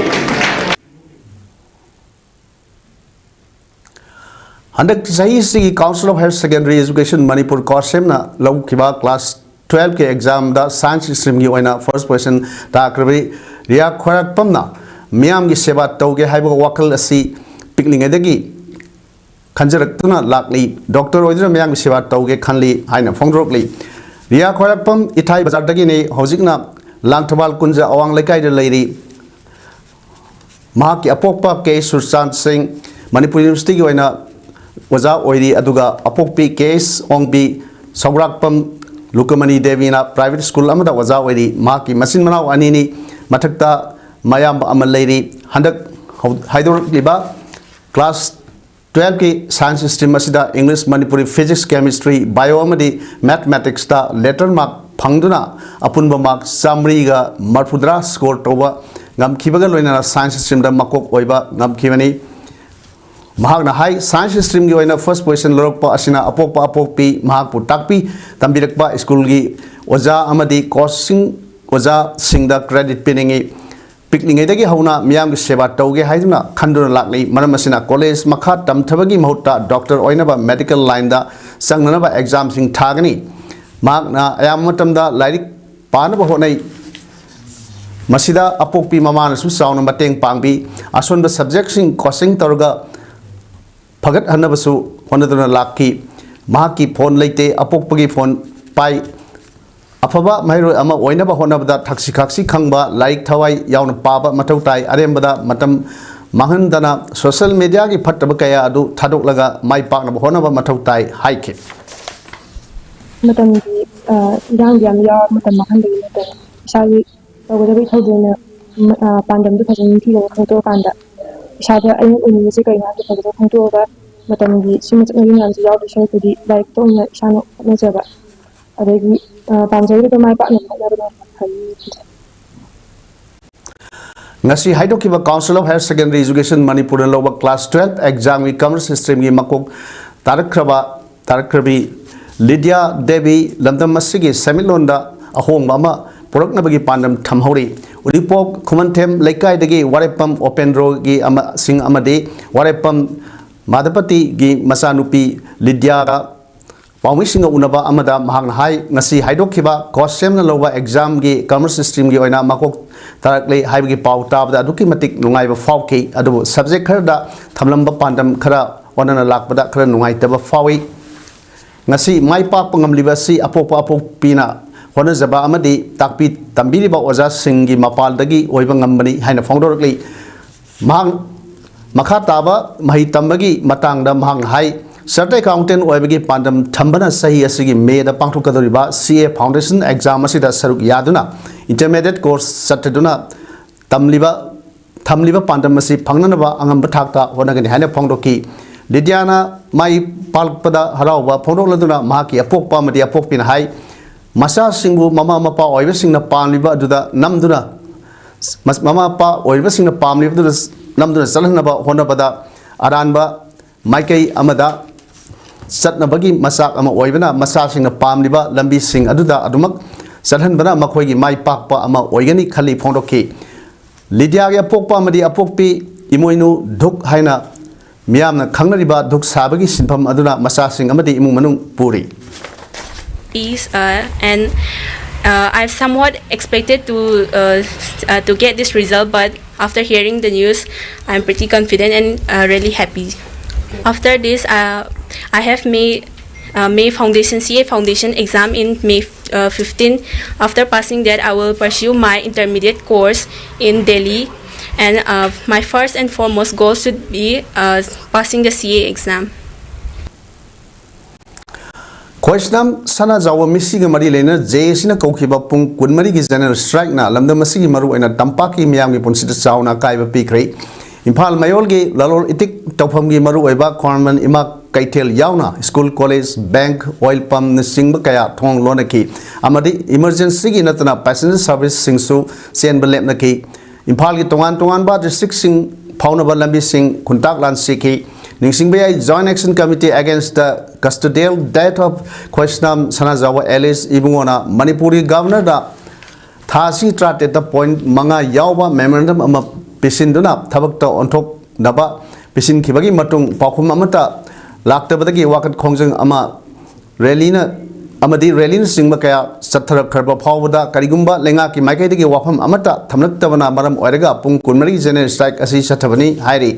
ꯍꯟꯗꯛ ꯆꯍꯤꯁꯤꯒꯤ Council of Higher Secondary Education Manipur ꯀꯣꯁꯦꯝꯅ ꯂꯧꯈꯤꯕ class twelveꯀꯤ examꯗ science streamꯒꯤ ꯑꯣꯏꯅ first position ꯇꯥꯈ꯭ꯔꯕꯤ ꯔꯤꯌꯥ ꯈ꯭ꯋꯥꯏꯔꯥꯛꯄꯝꯅ ꯃꯤꯌꯥꯝꯒꯤ ꯁꯦꯕꯥ ꯇꯧꯒꯦ ꯍꯥꯏꯕ ꯋꯥꯈꯜ ꯑꯁꯤ ꯄꯤꯛꯂꯤꯉꯩꯗꯒꯤ ꯈꯟꯖꯔꯛꯇꯨꯅ ꯂꯥꯛꯂꯤ꯫ Doctor ꯑꯣꯏꯗꯨꯅ ꯃꯤꯌꯥꯝꯒꯤ ꯁꯦꯕꯥ ꯇꯧꯒꯦ ꯈꯜꯂꯤ ꯍꯥꯏꯅ ꯐꯣꯡꯗꯣꯔꯛꯂꯤ꯫ ꯔꯤꯌꯥ ꯈ꯭ꯋꯥꯏꯔꯥꯛꯄꯝ ꯏꯊꯥꯏ ꯕꯖꯥꯔꯗꯒꯤꯅꯤ꯫ ꯍꯧꯖꯤꯛꯅ ꯂꯥꯡꯊꯕꯥꯜ ꯀꯨꯟꯖ ꯑꯋꯥꯡ ꯂꯩꯀꯥꯏꯗ ꯂꯩꯔꯤ꯫ ꯃꯍꯥꯛꯀꯤ ꯑꯄꯣꯛꯄ ꯀꯦ ꯁꯨꯔꯆꯥꯟ ꯁꯤꯡ ꯃꯅꯤꯄꯨꯔ ꯌꯨꯅꯤꯚꯔꯁꯤꯇꯤꯒꯤ ꯑꯣꯏꯅ ꯑꯣꯖꯥ ꯑꯣꯏꯔꯤ, ꯑꯗꯨꯒ ꯑꯄꯣꯛꯄꯤ ꯀꯦ ꯑꯦꯁ ꯑꯣꯡꯕꯤ ꯁꯧꯒ꯭ꯔꯥꯛꯄꯝ ꯂꯨꯀꯃꯅꯤ ꯗꯦꯕꯤꯅ private school ꯑꯃꯗ ꯑꯣꯖꯥ ꯑꯣꯏꯔꯤ꯫ ꯃꯍꯥꯛꯀꯤ ꯃꯆꯤꯟ ꯃꯅꯥꯎ ꯑꯅꯤꯅꯤ꯫ ꯃꯊꯛꯇ ꯃꯌꯥꯝꯕ ꯑꯃ ꯂꯩꯔꯤ꯫ ꯍꯟꯗꯛ ꯍꯧ-, ꯍꯥꯏꯗꯣꯔꯛꯂꯤꯕ class ꯇꯨꯌꯦꯜꯐꯀꯤ ꯁꯥꯏꯟꯁ ꯁ꯭ꯇ꯭ꯔꯤꯝ ꯑꯁꯤꯗ English, Manipuri, physics, chemistry, bio ꯑꯃꯗꯤ ꯃꯦꯊꯃꯦꯇꯤꯛꯁꯇ ꯂꯦꯇꯔ ꯃꯥꯔꯛ ꯐꯪꯗꯨꯅ ꯑꯄꯨꯟꯕ ꯃꯥꯔꯛ ꯆꯥꯃꯔꯤꯒ ꯃꯔꯐꯨꯇꯔꯥ ꯁ꯭ꯀꯣꯔ ꯇꯧꯕ ꯉꯝꯈꯤꯕꯒ ꯂꯣꯏꯅꯅ ꯁꯥꯏꯟꯁ ꯁ꯭ꯇ꯭ꯔꯤꯝꯗ ꯃꯀꯣꯛ ꯑꯣꯏꯕ ꯉꯝꯈꯤꯕꯅꯤ꯫ ꯃꯍꯥꯛꯅ ꯍꯥꯏ, ꯁꯥꯏꯟꯁ ꯁ꯭ꯇ꯭ꯔꯤꯝꯒꯤ ꯑꯣꯏꯅ ꯐꯥꯔꯁ ꯄꯣꯖꯤꯁꯟ ꯂꯧꯔꯛꯄ ꯑꯁꯤꯅ ꯑꯄꯣꯛꯄ ꯑꯄꯣꯛꯄꯤ ꯃꯍꯥꯛꯄꯨ ꯇꯥꯛꯄꯤ ꯇꯝꯕꯤꯔꯛꯄ ꯁ꯭ꯀꯨꯜꯒꯤ ꯑꯣꯖꯥ ꯑꯃꯗꯤ ꯀꯣꯆꯁꯤꯡ, ꯑꯣꯖꯥꯁꯤꯡꯗ ꯀ꯭ꯔꯦꯗꯤꯠ ꯄꯤꯅꯤꯡꯏ꯫ ꯄꯤꯛꯂꯤꯉꯩꯗꯒꯤ ꯍꯧꯅ ꯃꯤꯌꯥꯝꯒꯤ ꯁꯦꯕꯥ ꯇꯧꯒꯦ ꯍꯥꯏꯗꯨꯅ ꯈꯟꯗꯨꯅ ꯂꯥꯛꯂꯤ꯫ ꯃꯔꯝ ꯑꯁꯤꯅ ꯀꯣꯂꯦꯖ ꯃꯈꯥ ꯇꯝꯊꯕꯒꯤ ꯃꯍꯨꯠꯇ ꯗꯣꯛꯇꯔ ꯑꯣꯏꯅꯕ ꯃꯦꯗꯤꯀꯦꯜ ꯂꯥꯏꯟꯗ ꯆꯪꯅꯅꯕ ꯑꯦꯛꯖꯥꯝꯁꯤꯡ ꯊꯥꯒꯅꯤ꯫ ꯃꯍꯥꯛꯅ ꯑꯌꯥꯝꯕ ꯃꯇꯝꯗ ꯂꯥꯏꯔꯤꯛ ꯄꯥꯅꯕ ꯍꯣꯠꯅꯩ꯫ ꯃꯁꯤꯗ ꯑꯄꯣꯛꯄꯤ ꯃꯃꯥꯅꯁꯨ ꯆꯥꯎꯅ ꯃꯇꯦꯡ ꯄꯥꯡꯕꯤ꯫ ꯑꯁꯣꯟꯕ ꯁꯕꯖꯦꯛꯁꯤꯡ ꯀꯣꯆꯤꯡ ꯇꯧꯔꯒ ꯐꯒꯠꯍꯟꯅꯕꯁꯨ ꯍꯣꯠꯅꯗꯨꯅ ꯂꯥꯛꯈꯤ꯫ ꯃꯍꯥꯛꯀꯤ ꯐꯣꯟ ꯂꯩꯇꯦ, ꯑꯄꯣꯛꯄꯒꯤ ꯐꯣꯟ ꯄꯥꯏ꯫ ꯑꯐꯕ ꯃꯍꯩꯔꯣꯏ ꯑꯃ ꯑꯣꯏꯅꯕ ꯍꯣꯠꯅꯕꯗ ꯊꯛꯁꯤ ꯈꯥꯛꯁꯤ ꯈꯪꯕ, ꯂꯥꯏꯔꯤꯛ ꯊꯋꯥꯏ ꯌꯥꯎꯅ ꯄꯥꯕ ꯃꯊꯧ ꯇꯥꯏ꯫ ꯑꯔꯦꯝꯕꯗ ꯃꯇꯝ ꯃꯥꯡꯍꯟꯗꯅ ꯁꯣꯁꯤꯌꯦꯜ ꯃꯦꯗꯤꯌꯥꯒꯤ ꯐꯠꯇꯕ ꯀꯌꯥ ꯑꯗꯨ ꯊꯥꯗꯣꯛꯂꯒ ꯃꯥꯏ ꯄꯥꯛꯅꯕ ꯍꯣꯠꯅꯕ ꯃꯊꯧ ꯇꯥꯏ ꯍꯥꯏꯈꯤ꯫ ꯃꯇꯝꯒꯤ, ꯑ, ꯏꯔꯥꯡꯗꯤ ꯌꯥꯝ ꯌꯥꯎꯔ ꯃꯇꯝ ꯃꯥꯡꯍꯟꯕꯒꯤ ꯅꯠꯇꯅ ꯏꯁꯥꯒꯤ ꯇꯧꯒꯗꯕꯒꯤ ꯊꯧꯗꯣꯛꯅ, ꯃ-, ꯑ, ꯄꯥꯟꯗꯝꯗꯨ ꯐꯖꯅ ꯅꯤꯡꯊꯤꯖꯅ ꯈꯪꯗꯣꯛꯑꯀꯥꯟꯗ ꯏꯁꯥꯗ ꯑꯩꯅ ꯑꯣꯏꯅꯤꯡꯉꯤꯁꯦ ꯀꯩꯅꯣ ꯍꯥꯏꯕꯗꯨ ꯐꯖꯅ ꯈꯪꯗꯣꯛꯑꯒ ꯃꯇꯝꯒꯤ ꯁꯤꯃ ꯆꯠꯅꯕꯤ ꯃꯌꯥꯝꯁꯦ ꯌꯥꯎꯗꯣꯏ ꯁꯔꯨꯛꯄꯨꯗꯤ ꯂꯥꯏꯔꯤꯛꯇ ꯑꯣꯏꯅ ꯏꯁꯥꯅ ꯍꯣꯠꯅꯖꯕ꯫ ꯑꯗꯒꯤ, ꯑ, ꯄꯥꯝꯖꯔꯤꯕꯗꯣ ꯃꯥꯏ ꯄꯥꯛꯅꯕ ꯍꯣꯠꯅꯕꯅ ꯐꯩ꯫ ꯉꯁꯤ ꯍꯥꯏꯗꯣꯛꯈꯤꯕ Council of Higher Secondary Education ꯃꯅꯤꯄꯨꯔꯅ ꯂꯧꯕ ꯀ꯭ꯂꯥꯁ ꯇꯨꯌꯦꯜꯐ ꯑꯦꯛꯖꯥꯝꯒꯤ ꯀꯃꯔꯁ ꯁ꯭ꯇ꯭ꯔꯤꯝꯒꯤ ꯃꯀꯣꯛ ꯇꯥꯔꯛꯈ꯭ꯔꯕ, ꯇꯥꯔꯛꯈ꯭ꯔꯕꯤ ꯂꯤꯗꯤꯌꯥ ꯗꯦꯕꯤ ꯂꯝꯗꯝ ꯑꯁꯤꯒꯤ ꯁꯦꯟꯃꯤꯠꯂꯣꯟꯗ ꯑꯍꯣꯡꯕ ꯑꯃ ꯄꯨꯔꯛꯅꯕꯒꯤ ꯄꯥꯟꯗꯝ ꯊꯝꯍꯧꯔꯤ꯫ ꯎꯔꯤꯄꯣꯛ ꯈꯨꯃꯟꯊꯦꯝ ꯂꯩꯀꯥꯏꯗꯒꯤ ꯋꯥꯔꯦꯞꯐꯝ ꯑꯣꯄꯦꯟꯗ꯭ꯔꯣꯒꯤ ꯑꯃ-, ꯁꯤꯡ ꯑꯃꯗꯤ ꯋꯥꯔꯦꯞꯐꯝ ꯃꯥꯙꯄꯇꯤꯒꯤ ꯃꯆꯥꯅꯨꯄꯤ ꯂꯤꯗꯤꯌꯥꯒ ꯄꯥꯎꯃꯤꯁꯤꯡꯒ ꯎꯅꯕ ꯑꯃꯗ ꯃꯍꯥꯛꯅ ꯍꯥꯏ, ꯉꯁꯤ ꯍꯥꯏꯗꯣꯛꯈꯤꯕ ꯀꯣꯁꯦꯝꯅ ꯂꯧꯕ ꯑꯦꯛꯖꯥꯝꯒꯤ ꯀꯃꯔꯁ ꯁ꯭ꯇ꯭ꯔꯤꯝꯒꯤ ꯑꯣꯏꯅ ꯃꯀꯣꯛ ꯇꯥꯔꯛꯂꯦ ꯍꯥꯏꯕꯒꯤ ꯄꯥꯎ ꯇꯥꯕꯗ ꯑꯗꯨꯛꯀꯤ ꯃꯇꯤꯛ ꯅꯨꯡꯉꯥꯏꯕ ꯐꯥꯎꯈꯤ꯫ ꯑꯗꯨꯕꯨ ꯁꯕꯖꯦꯛ ꯈꯔꯗ ꯊꯝꯂꯝꯕ ꯄꯥꯟꯗꯝ ꯈꯔ ꯑꯣꯟꯅꯅ ꯂꯥꯛꯄꯗ ꯈꯔ ꯅꯨꯡꯉꯥꯏꯇꯕ ꯐꯥꯎꯏ꯫ ꯉꯁꯤ ꯃꯥꯏ ꯄꯥꯛꯄ ꯉꯝꯂꯤꯕ ꯑꯁꯤ ꯑꯄꯣꯛꯄ ꯑꯄꯣꯛꯄꯤꯅ ꯍꯣꯠꯅꯖꯕ ꯑꯃꯗꯤ ꯇꯥꯛꯄꯤ ꯇꯝꯕꯤꯔꯤꯕ ꯑꯣꯖꯥꯁꯤꯡꯒꯤ ꯃꯄꯥꯜꯗꯒꯤ ꯑꯣꯏꯕ ꯉꯝꯕꯅꯤ ꯍꯥꯏꯅ ꯐꯣꯡꯗꯣꯔꯛꯂꯤ꯫ ꯃꯍꯥꯛ ꯃꯈꯥ ꯇꯥꯕ ꯃꯍꯩ ꯇꯝꯕꯒꯤ ꯃꯇꯥꯡꯗ ꯃꯍꯥꯛꯅ ꯍꯥꯏ, ꯆꯥꯔꯇꯔ ꯑꯦꯀꯥꯎꯟꯇꯦꯟ ꯑꯣꯏꯕꯒꯤ ꯄꯥꯟꯗꯝ ꯊꯝꯕꯅ ꯆꯍꯤ ꯑꯁꯤꯒꯤ ꯃꯦꯗ ꯄꯥꯡꯊꯣꯛꯀꯗꯧꯔꯤꯕ ꯁꯤ ꯑꯦ ꯐꯥꯎꯟꯗꯦꯁꯟ ꯑꯦꯛꯖꯥꯝ ꯑꯁꯤꯗ ꯁꯔꯨꯛ ꯌꯥꯗꯨꯅ ꯏꯟꯇꯔꯃꯦꯗꯤꯌꯦꯠ ꯀꯣꯔꯁ ꯆꯠꯊꯗꯨꯅ ꯇꯝꯂꯤꯕ, ꯊꯝꯂꯤꯕ ꯄꯥꯟꯗꯝ ꯑꯁꯤ ꯐꯪꯅꯅꯕ ꯑꯉꯝꯕ ꯊꯥꯛꯇ ꯍꯣꯠꯅꯒꯅꯤ ꯍꯥꯏꯅ ꯐꯣꯡꯗꯣꯛꯈꯤ꯫ ꯂꯤꯗꯤꯌꯥꯅ ꯃꯥꯏ ꯄꯥꯛꯂꯛꯄꯗ ꯍꯔꯥꯎꯕ ꯐꯣꯡꯗꯣꯛꯂꯗꯨꯅ ꯃꯍꯥꯛꯀꯤ ꯑꯄꯣꯛꯄ ꯑꯃꯗꯤ ꯑꯄꯣꯛꯄꯤꯅ ꯍꯥꯏ, ꯃꯆꯥꯁꯤꯡꯕꯨ ꯃꯃꯥ ꯃꯄꯥ ꯑꯣꯏꯕꯁꯤꯡꯅ ꯄꯥꯝꯂꯤꯕ ꯑꯗꯨꯗ ꯅꯝꯗꯨꯅ, ꯃꯃꯥ ꯃꯄꯥ ꯑꯣꯏꯔꯤꯕꯁꯤꯡꯅ ꯄꯥꯝꯂꯤꯕꯗꯨꯗ ꯅꯝꯗꯨꯅ ꯆꯠꯍꯟꯅꯕ ꯍꯣꯠꯅꯕꯗ ꯑꯔꯥꯟꯕ ꯃꯥꯏꯀꯩ ꯑꯃꯗ ꯆꯠꯅꯕꯒꯤ ꯃꯆꯥꯛ ꯑꯃ ꯑꯣꯏꯕꯅ ꯃꯆꯥꯁꯤꯡꯅ ꯄꯥꯝꯂꯤꯕ ꯂꯝꯕꯤꯁꯤꯡ ꯑꯗꯨꯗ ꯑꯗꯨꯃꯛ ꯆꯠꯍꯟꯕꯅ ꯃꯈꯣꯏꯒꯤ ꯃꯥꯏ ꯄꯥꯛꯄ ꯑꯃ ꯑꯣꯏꯒꯅꯤ ꯈꯜꯂꯤ ꯐꯣꯡꯗꯣꯛꯈꯤ꯫ ꯂꯤꯗꯤꯌꯥꯒꯤ ꯑꯄꯣꯛꯄ ꯑꯃꯗꯤ ꯑꯄꯣꯛꯄꯤ ꯏꯃꯣꯏꯅꯨ ꯙꯨꯛ ꯍꯥꯏꯅ ꯃꯤꯌꯥꯝꯅ ꯈꯪꯅꯔꯤꯕ ꯙꯨꯛ ꯁꯥꯕꯒꯤ ꯁꯤꯟꯐꯝ ꯑꯗꯨꯅ ꯃꯆꯥꯁꯤꯡ ꯑꯃꯗꯤ ꯏꯃꯨꯡ ꯃꯅꯨꯡ ꯄꯨꯔꯤ꯫ Is uh, and uh, I've somewhat expected to uh, s- uh, to get this result, but after hearing the news, I'm pretty confident and uh, really happy. After this, uh, I have made uh, May Foundation C A Foundation exam in May uh, fifteen. After passing that, I will pursue my intermediate course in Delhi, and uh, my first and foremost goal should be uh, passing the C A exam. ꯈꯣꯏꯁꯅꯥꯝ ꯁꯅꯥꯖꯥꯎꯕ ꯃꯤꯁꯤꯒ ꯃꯔꯤ ꯂꯩꯅꯅ ꯖꯦ ꯑꯦ ꯁꯤꯅ ꯀꯧꯈꯤꯕ ꯄꯨꯡ ꯀꯨꯟꯃꯔꯤꯒꯤ ꯖꯦꯅꯔꯦꯜ ꯁ꯭ꯇ꯭ꯔꯥꯏꯛꯅ ꯂꯝꯗꯝ ꯑꯁꯤꯒꯤ ꯃꯔꯨꯑꯣꯏꯅ ꯇꯝꯄꯥꯛꯀꯤ ꯃꯤꯌꯥꯝꯒꯤ ꯄꯨꯟꯁꯤꯗ ꯆꯥꯎꯅ ꯑꯀꯥꯏꯕ ꯄꯤꯈ꯭ꯔꯦ꯫ ꯏꯝꯐꯥꯜ ꯃꯌꯣꯜꯒꯤ ꯂꯂꯣꯟ ꯏꯇꯤꯛ ꯇꯧꯐꯝꯒꯤ ꯃꯔꯨꯑꯣꯏꯕ ꯈꯣꯡꯅꯥꯡꯃꯟ ꯏꯃꯥ ꯀꯩꯊꯦꯜ ꯌꯥꯎꯅ ꯁ꯭ꯀꯨꯜ, ꯀꯣꯂꯦꯖ, ꯕꯦꯡꯛ, ꯑꯣꯏꯜ ꯄꯝꯅꯆꯤꯡꯕ ꯀꯌꯥ ꯊꯣꯡ ꯂꯣꯟꯅꯈꯤ ꯑꯃꯗꯤ ꯏꯃꯔꯖꯦꯟꯁꯤꯒꯤ ꯅꯠꯇꯅ ꯄꯦꯁꯦꯟꯖꯔ ꯁꯔꯚꯤꯁꯁꯤꯡꯁꯨ ꯆꯦꯟꯕ ꯂꯦꯞꯅꯈꯤ꯫ ꯏꯝꯐꯥꯜꯒꯤ ꯇꯣꯉꯥꯟ ꯇꯣꯉꯥꯟꯕ ꯗꯤꯁꯇ꯭ꯔꯤꯛꯁꯤꯡ ꯐꯥꯎꯅꯕ ꯂꯝꯕꯤꯁꯤꯡ ꯈꯨꯟꯇꯥꯛ ꯂꯥꯟꯁꯤꯈꯤ꯫ ꯅꯤꯡꯁꯤꯡꯕ ꯌꯥꯏ, Joint Action Committee Against the Custodial Death of Khoisnam Sanajaoba alias ꯏꯕꯨꯡꯉꯣꯅ ꯃꯅꯤꯄꯨꯔꯒꯤ ꯒꯚꯔꯅꯔꯗ ꯊꯥ ꯑꯁꯤ ꯇꯔꯥꯇꯔꯦꯠꯇ ꯄꯣꯏꯟꯠ ꯃꯉꯥ ꯌꯥꯎꯕ ꯃꯦꯃꯣꯔꯦꯟꯗꯝ ꯑꯃ ꯄꯤꯁꯤꯟꯗꯨꯅ ꯊꯕꯛꯇ ꯑꯣꯟꯊꯣꯛꯅꯕ ꯄꯤꯁꯤꯟꯈꯤꯕꯒꯤ ꯃꯇꯨꯡ ꯄꯥꯎꯈꯨꯝ ꯑꯃꯠꯇ ꯂꯥꯛꯇꯕꯗꯒꯤ ꯋꯥꯀꯠ ꯈꯣꯡꯖꯪ ꯑꯃ ꯔꯦꯂꯤꯅ ꯑꯃꯗꯤ ꯔꯦꯂꯤꯅꯆꯤꯡꯕ ꯀꯌꯥ ꯆꯠꯊꯔꯛꯈ꯭ꯔꯕ ꯐꯥꯎꯕꯗ ꯀꯔꯤꯒꯨꯝꯕ ꯂꯩꯉꯥꯛꯀꯤ ꯃꯥꯏꯀꯩꯗꯒꯤ ꯋꯥꯐꯝ ꯑꯃꯠꯇ ꯊꯝꯂꯛꯇꯕꯅ ꯃꯔꯝ ꯑꯣꯏꯔꯒ ꯄꯨꯡ ꯀꯨꯟꯃꯔꯤ ꯖꯦꯅꯔꯦꯜ ꯁ꯭ꯇ꯭ꯔꯥꯏꯛ ꯑꯁꯤ ꯆꯠꯊꯕꯅꯤ ꯍꯥꯏꯔꯤ꯫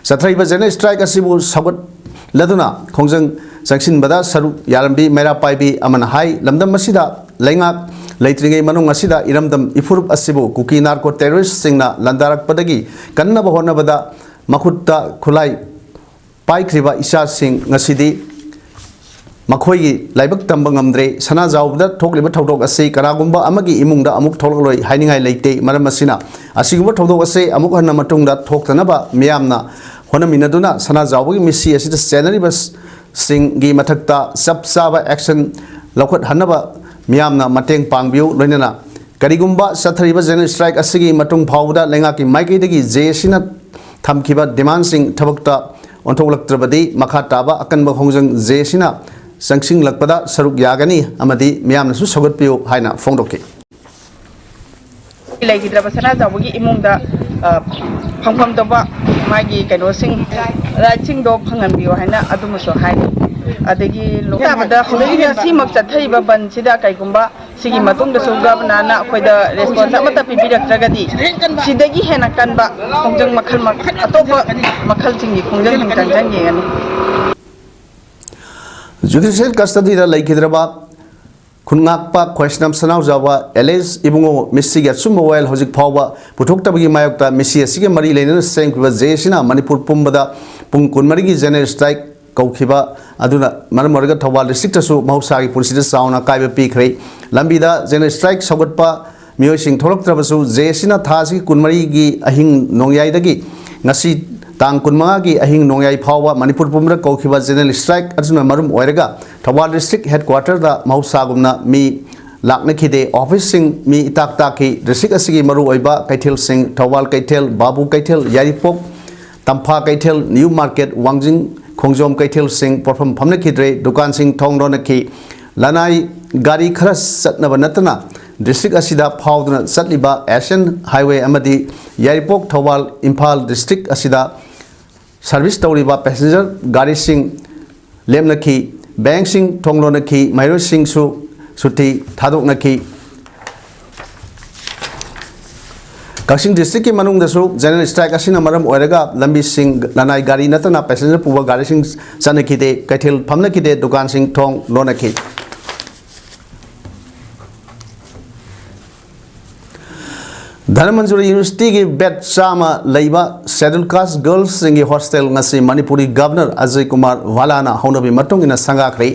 ꯆꯠꯊꯔꯤꯕ ꯖꯦꯅꯔꯦꯜ ꯁ꯭ꯇ꯭ꯔꯥꯏꯛ ꯑꯁꯤꯕꯨ ꯁꯧꯒꯠꯂꯗꯨꯅ ꯈꯣꯡꯖꯪ ꯆꯪꯁꯤꯟꯕꯗ ꯁꯔꯨꯛ ꯌꯥꯔꯝꯕꯤ ꯃꯩꯔꯥ ꯄꯥꯏꯕꯤ ꯑꯃꯅ ꯍꯥꯏ, ꯂꯝꯗꯝ ꯑꯁꯤꯗ ꯂꯩꯉꯥꯛ ꯂꯩꯇ꯭ꯔꯤꯉꯩ ꯃꯅꯨꯡ ꯑꯁꯤꯗ ꯏꯔꯝꯗꯝ ꯏꯐꯨꯔꯨꯞ ꯑꯁꯤꯕꯨ ꯀꯨꯀꯤ ꯅꯥꯔꯀꯣ ꯇꯦꯔꯣꯔꯤꯁ꯭ꯠꯁꯤꯡꯅ ꯂꯥꯟꯗꯥꯔꯛꯄꯗꯒꯤ ꯀꯟꯅꯕ ꯍꯣꯠꯅꯕꯗ ꯃꯈꯨꯠꯇ ꯈꯨꯠꯂꯥꯏ ꯄꯥꯏꯈ꯭ꯔꯤꯕ ꯏꯆꯥꯁꯤꯡ ꯉꯁꯤꯗꯤ ꯃꯈꯣꯏꯒꯤ ꯂꯥꯏꯕꯛ ꯇꯝꯕ ꯉꯝꯗ꯭ꯔꯦ꯫ ꯁꯅꯥꯖꯥꯎꯕꯗ ꯊꯣꯛꯂꯤꯕ ꯊꯧꯗꯣꯛ ꯑꯁꯤ ꯀꯅꯥꯒꯨꯝꯕ ꯑꯃꯒꯤ ꯏꯃꯨꯡꯗ ꯑꯃꯨꯛ ꯊꯣꯛꯂꯛꯂꯣꯏ ꯍꯥꯏꯅꯤꯡꯉꯥꯏ ꯂꯩꯇꯦ꯫ ꯃꯔꯝ ꯑꯁꯤꯅ ꯑꯁꯤꯒꯨꯝꯕ ꯊꯧꯗꯣꯛ ꯑꯁꯤ ꯑꯃꯨꯛ ꯍꯟꯅ ꯃꯇꯨꯡꯗ ꯊꯣꯛꯇꯅꯕ ꯃꯤꯌꯥꯝꯅ ꯍꯣꯠꯅꯃꯤꯟꯅꯗꯨꯅ ꯁꯅꯥꯖꯥꯎꯕꯒꯤ ꯃꯤꯠꯁꯤ ꯑꯁꯤꯗ ꯆꯦꯟꯅꯔꯤꯕꯁꯤꯡꯒꯤ ꯃꯊꯛꯇ ꯆꯞ ꯆꯥꯕ action ꯂꯧꯈꯠꯍꯟꯅꯕ ꯃꯤꯌꯥꯝꯅ ꯃꯇꯦꯡ ꯄꯥꯡꯕꯤꯌꯨ꯫ ꯂꯣꯏꯅꯅ ꯀꯔꯤꯒꯨꯝꯕ ꯆꯠꯊꯔꯤꯕ general strike ꯑꯁꯤꯒꯤ ꯃꯇꯨꯡ ꯐꯥꯎꯕꯗ ꯂꯩꯉꯥꯛꯀꯤ ꯃꯥꯏꯀꯩꯗꯒꯤ ꯖꯦ ꯑꯦ ꯁꯤꯅ ꯊꯝꯈꯤꯕ demandꯁꯤꯡ ꯊꯕꯛꯇ ꯑꯣꯟꯊꯣꯛꯂꯛꯇ꯭ꯔꯕꯗꯤ ꯃꯈꯥ ꯇꯥꯕ ꯑꯀꯟꯕ ꯈꯣꯡꯖꯪ ꯖꯦ ꯑꯦ ꯁꯤꯅ ꯆꯪꯁꯤꯜꯂꯛꯄꯗ ꯁꯔꯨꯛ ꯌꯥꯒꯅꯤ ꯑꯃꯗꯤ ꯃꯤꯌꯥꯝꯅꯁꯨ ꯁꯧꯒꯠꯄꯤꯌꯨ ꯍꯥꯏꯅ ꯐꯣꯡꯗꯣꯛꯈꯤ꯫ ꯂꯩꯈꯤꯗ꯭ꯔꯕ ꯁꯅꯥꯖꯥꯎꯕꯒꯤ ꯏꯃꯨꯡꯗ, ꯑ, ꯐꯪꯐꯝ ꯊꯣꯛꯄ ꯃꯥꯒꯤ ꯀꯩꯅꯣꯁꯤꯡ, rightꯁꯤꯡꯗꯣ ꯐꯪꯍꯟꯕꯤꯌꯨ ꯍꯥꯏꯅ ꯑꯗꯨꯃꯁꯨ ꯍꯥꯏꯔꯤ꯫ ꯑꯗꯒꯤ ꯂꯣꯛꯇꯥꯛꯇ ꯍꯧꯖꯤꯛ ꯉꯁꯤꯃꯛ ꯆꯠꯊꯔꯤꯕ ꯕꯟꯁꯤꯗ ꯀꯩꯒꯨꯝꯕ ꯁꯤꯒꯤ ꯃꯇꯨꯡꯗꯁꯨ governorꯅ ꯑꯩꯈꯣꯏꯗ response ꯑꯃꯠꯇ ꯄꯤꯕꯤꯔꯛꯇ꯭ꯔꯒꯗꯤ ꯁꯤꯗꯒꯤ ꯍꯦꯟꯅ ꯀꯟꯕ ꯈꯣꯡꯖꯪ ꯃꯈꯜ ꯃ-, ꯑꯇꯣꯞꯄ ꯃꯈꯜꯁꯤꯡꯒꯤ ꯈꯣꯡꯖꯪꯁꯤꯡ ꯆꯪꯁꯤꯟꯒꯅꯤ꯫ Judicial custodyꯗ ꯂꯩꯈꯤꯗ꯭ꯔꯕ ꯈꯨꯟꯉꯥꯛꯄ ꯈ꯭ꯋꯥꯏꯁꯅꯥꯝ ꯁꯅꯥꯎꯖꯥꯎꯕ alias ꯏꯕꯨꯡꯉꯣ ꯃꯤꯠꯁꯤꯒꯤ ꯑꯆꯨꯝꯕ ꯋꯥꯌꯦꯜ ꯍꯧꯖꯤꯛ ꯐꯥꯎꯕ ꯄꯨꯊꯣꯛꯇꯕꯒꯤ ꯃꯥꯌꯣꯛꯇ ꯃꯤꯠꯁꯤ ꯑꯁꯤꯒ ꯃꯔꯤ ꯂꯩꯅꯅ ꯁꯦꯝꯈꯤꯕ ꯖꯦ ꯑꯦ ꯁꯤꯅ ꯃꯅꯤꯄꯨꯔ ꯄꯨꯝꯕꯗ ꯄꯨꯡ ꯀꯨꯟꯃꯔꯤꯒꯤ general strike ꯀꯧꯈꯤꯕ ꯑꯗꯨꯅ ꯃꯔꯝ ꯑꯣꯏꯔꯒ ꯊꯧꯕꯥꯜ districtꯇꯁꯨ ꯃꯍꯧꯁꯥꯒꯤ ꯄꯨꯟꯁꯤꯗ ꯆꯥꯎꯅ ꯑꯀꯥꯏꯕ ꯄꯤꯈ꯭ꯔꯦ꯫ ꯂꯝꯕꯤꯗ general strike ꯁꯧꯒꯠꯄ ꯃꯤꯑꯣꯏꯁꯤꯡ ꯊꯣꯛꯂꯛꯇ꯭ꯔꯕꯁꯨ, ꯖꯦ ꯑꯦ ꯁꯤꯅ ꯊꯥ ꯑꯁꯤꯒꯤ ꯀꯨꯟꯃꯔꯤꯒꯤ ꯑꯍꯤꯡ ꯅꯣꯡꯌꯥꯏꯗꯒꯤ ꯉꯁꯤ ꯇꯥꯡ ꯀꯨꯟꯃꯉꯥꯒꯤ ꯑꯍꯤꯡ ꯅꯣꯡꯌꯥꯏ ꯐꯥꯎꯕ ꯃꯅꯤꯄꯨꯔ ꯄꯨꯝꯕꯗ ꯀꯧꯈꯤꯕ general strike ꯑꯗꯨꯅ ꯃꯔꯝ ꯑꯣꯏꯔꯒ ꯊꯧꯕꯥꯜ district headquarterꯗ ꯃꯍꯧꯁꯥꯒꯨꯝꯅ ꯃꯤ ꯂꯥꯛꯅꯈꯤꯗꯦ꯫ Officeꯁꯤꯡ ꯃꯤ ꯏꯇꯥꯛ ꯇꯥꯛꯈꯤ꯫ District ꯑꯁꯤꯒꯤ ꯃꯔꯨꯑꯣꯏꯕ ꯀꯩꯊꯦꯜꯁꯤꯡ, ꯊꯧꯕꯥꯜ ꯀꯩꯊꯦꯜ, ꯕꯥꯕꯨ ꯀꯩꯊꯦꯜ, ꯌꯥꯏꯔꯤꯄꯣꯛ, ꯇꯝꯐꯥ ꯀꯩꯊꯦꯜ, new market, ꯋꯥꯡꯖꯤꯡ ꯈꯣꯡꯖꯣꯝ ꯀꯩꯊꯦꯜꯁꯤꯡ ꯄꯣꯠꯐꯝ ꯐꯝꯅꯈꯤꯗ꯭ꯔꯦ꯫ ꯗꯨꯀꯥꯟꯁꯤꯡ ꯊꯣꯡ ꯂꯣꯟꯅꯈꯤ꯫ ꯂꯅꯥꯏ ꯒꯥꯔꯤ ꯈꯔ ꯆꯠꯅꯕ ꯅꯠꯇꯅ district ꯑꯁꯤꯗ ꯐꯥꯎꯗꯨꯅ ꯆꯠꯂꯤꯕ Asian Highway ꯑꯃꯗꯤ ꯌꯥꯏꯔꯤꯄꯣꯛ ꯊꯧꯕꯥꯜ ꯏꯝꯐꯥꯜ district ꯑꯁꯤꯗ service ꯇꯧꯔꯤꯕ passenger ꯒꯥꯔꯤꯁꯤꯡ ꯂꯦꯞꯅꯈꯤ꯫ Bankꯁꯤꯡ ꯊꯣꯡ ꯂꯣꯟꯅꯈꯤ꯫ ꯃꯍꯩꯔꯣꯏꯁꯤꯡꯁꯨ ꯁꯨꯇꯤ ꯊꯥꯗꯣꯛꯅꯈꯤ꯫ ꯀꯛꯆꯤꯡ districtꯀꯤ ꯃꯅꯨꯡꯗꯁꯨ general strike ꯑꯁꯤꯅ ꯃꯔꯝ ꯑꯣꯏꯔꯒ ꯂꯝꯕꯤꯁꯤꯡ, ꯂꯅꯥꯏ ꯒꯥꯔꯤ ꯅꯠꯇꯅ passenger ꯄꯨꯕ ꯒꯥꯔꯤꯁꯤꯡ ꯆꯠꯅꯈꯤꯗꯦ, ꯀꯩꯊꯦꯜ ꯐꯝꯅꯈꯤꯗꯦ, ꯗꯨꯀꯥꯟꯁꯤꯡ ꯊꯣꯡ ꯂꯣꯟꯅꯈꯤ꯫ ꯙꯅꯃꯟꯖꯨꯔꯤ Universityꯒꯤ bed ꯆꯥꯝꯃ ꯂꯩꯕ scheduled caste girlsꯁꯤꯡꯒꯤ hostel ꯉꯁꯤ ꯃꯅꯤꯄꯨꯔꯒꯤ Governor ꯑꯖꯌ ꯀꯨꯃꯥꯔ ꯚꯥꯂꯥꯅ ꯍꯧꯅꯕꯤ ꯃꯇꯨꯡ ꯏꯟꯅ ꯁꯪꯒꯥꯈ꯭ꯔꯦ꯫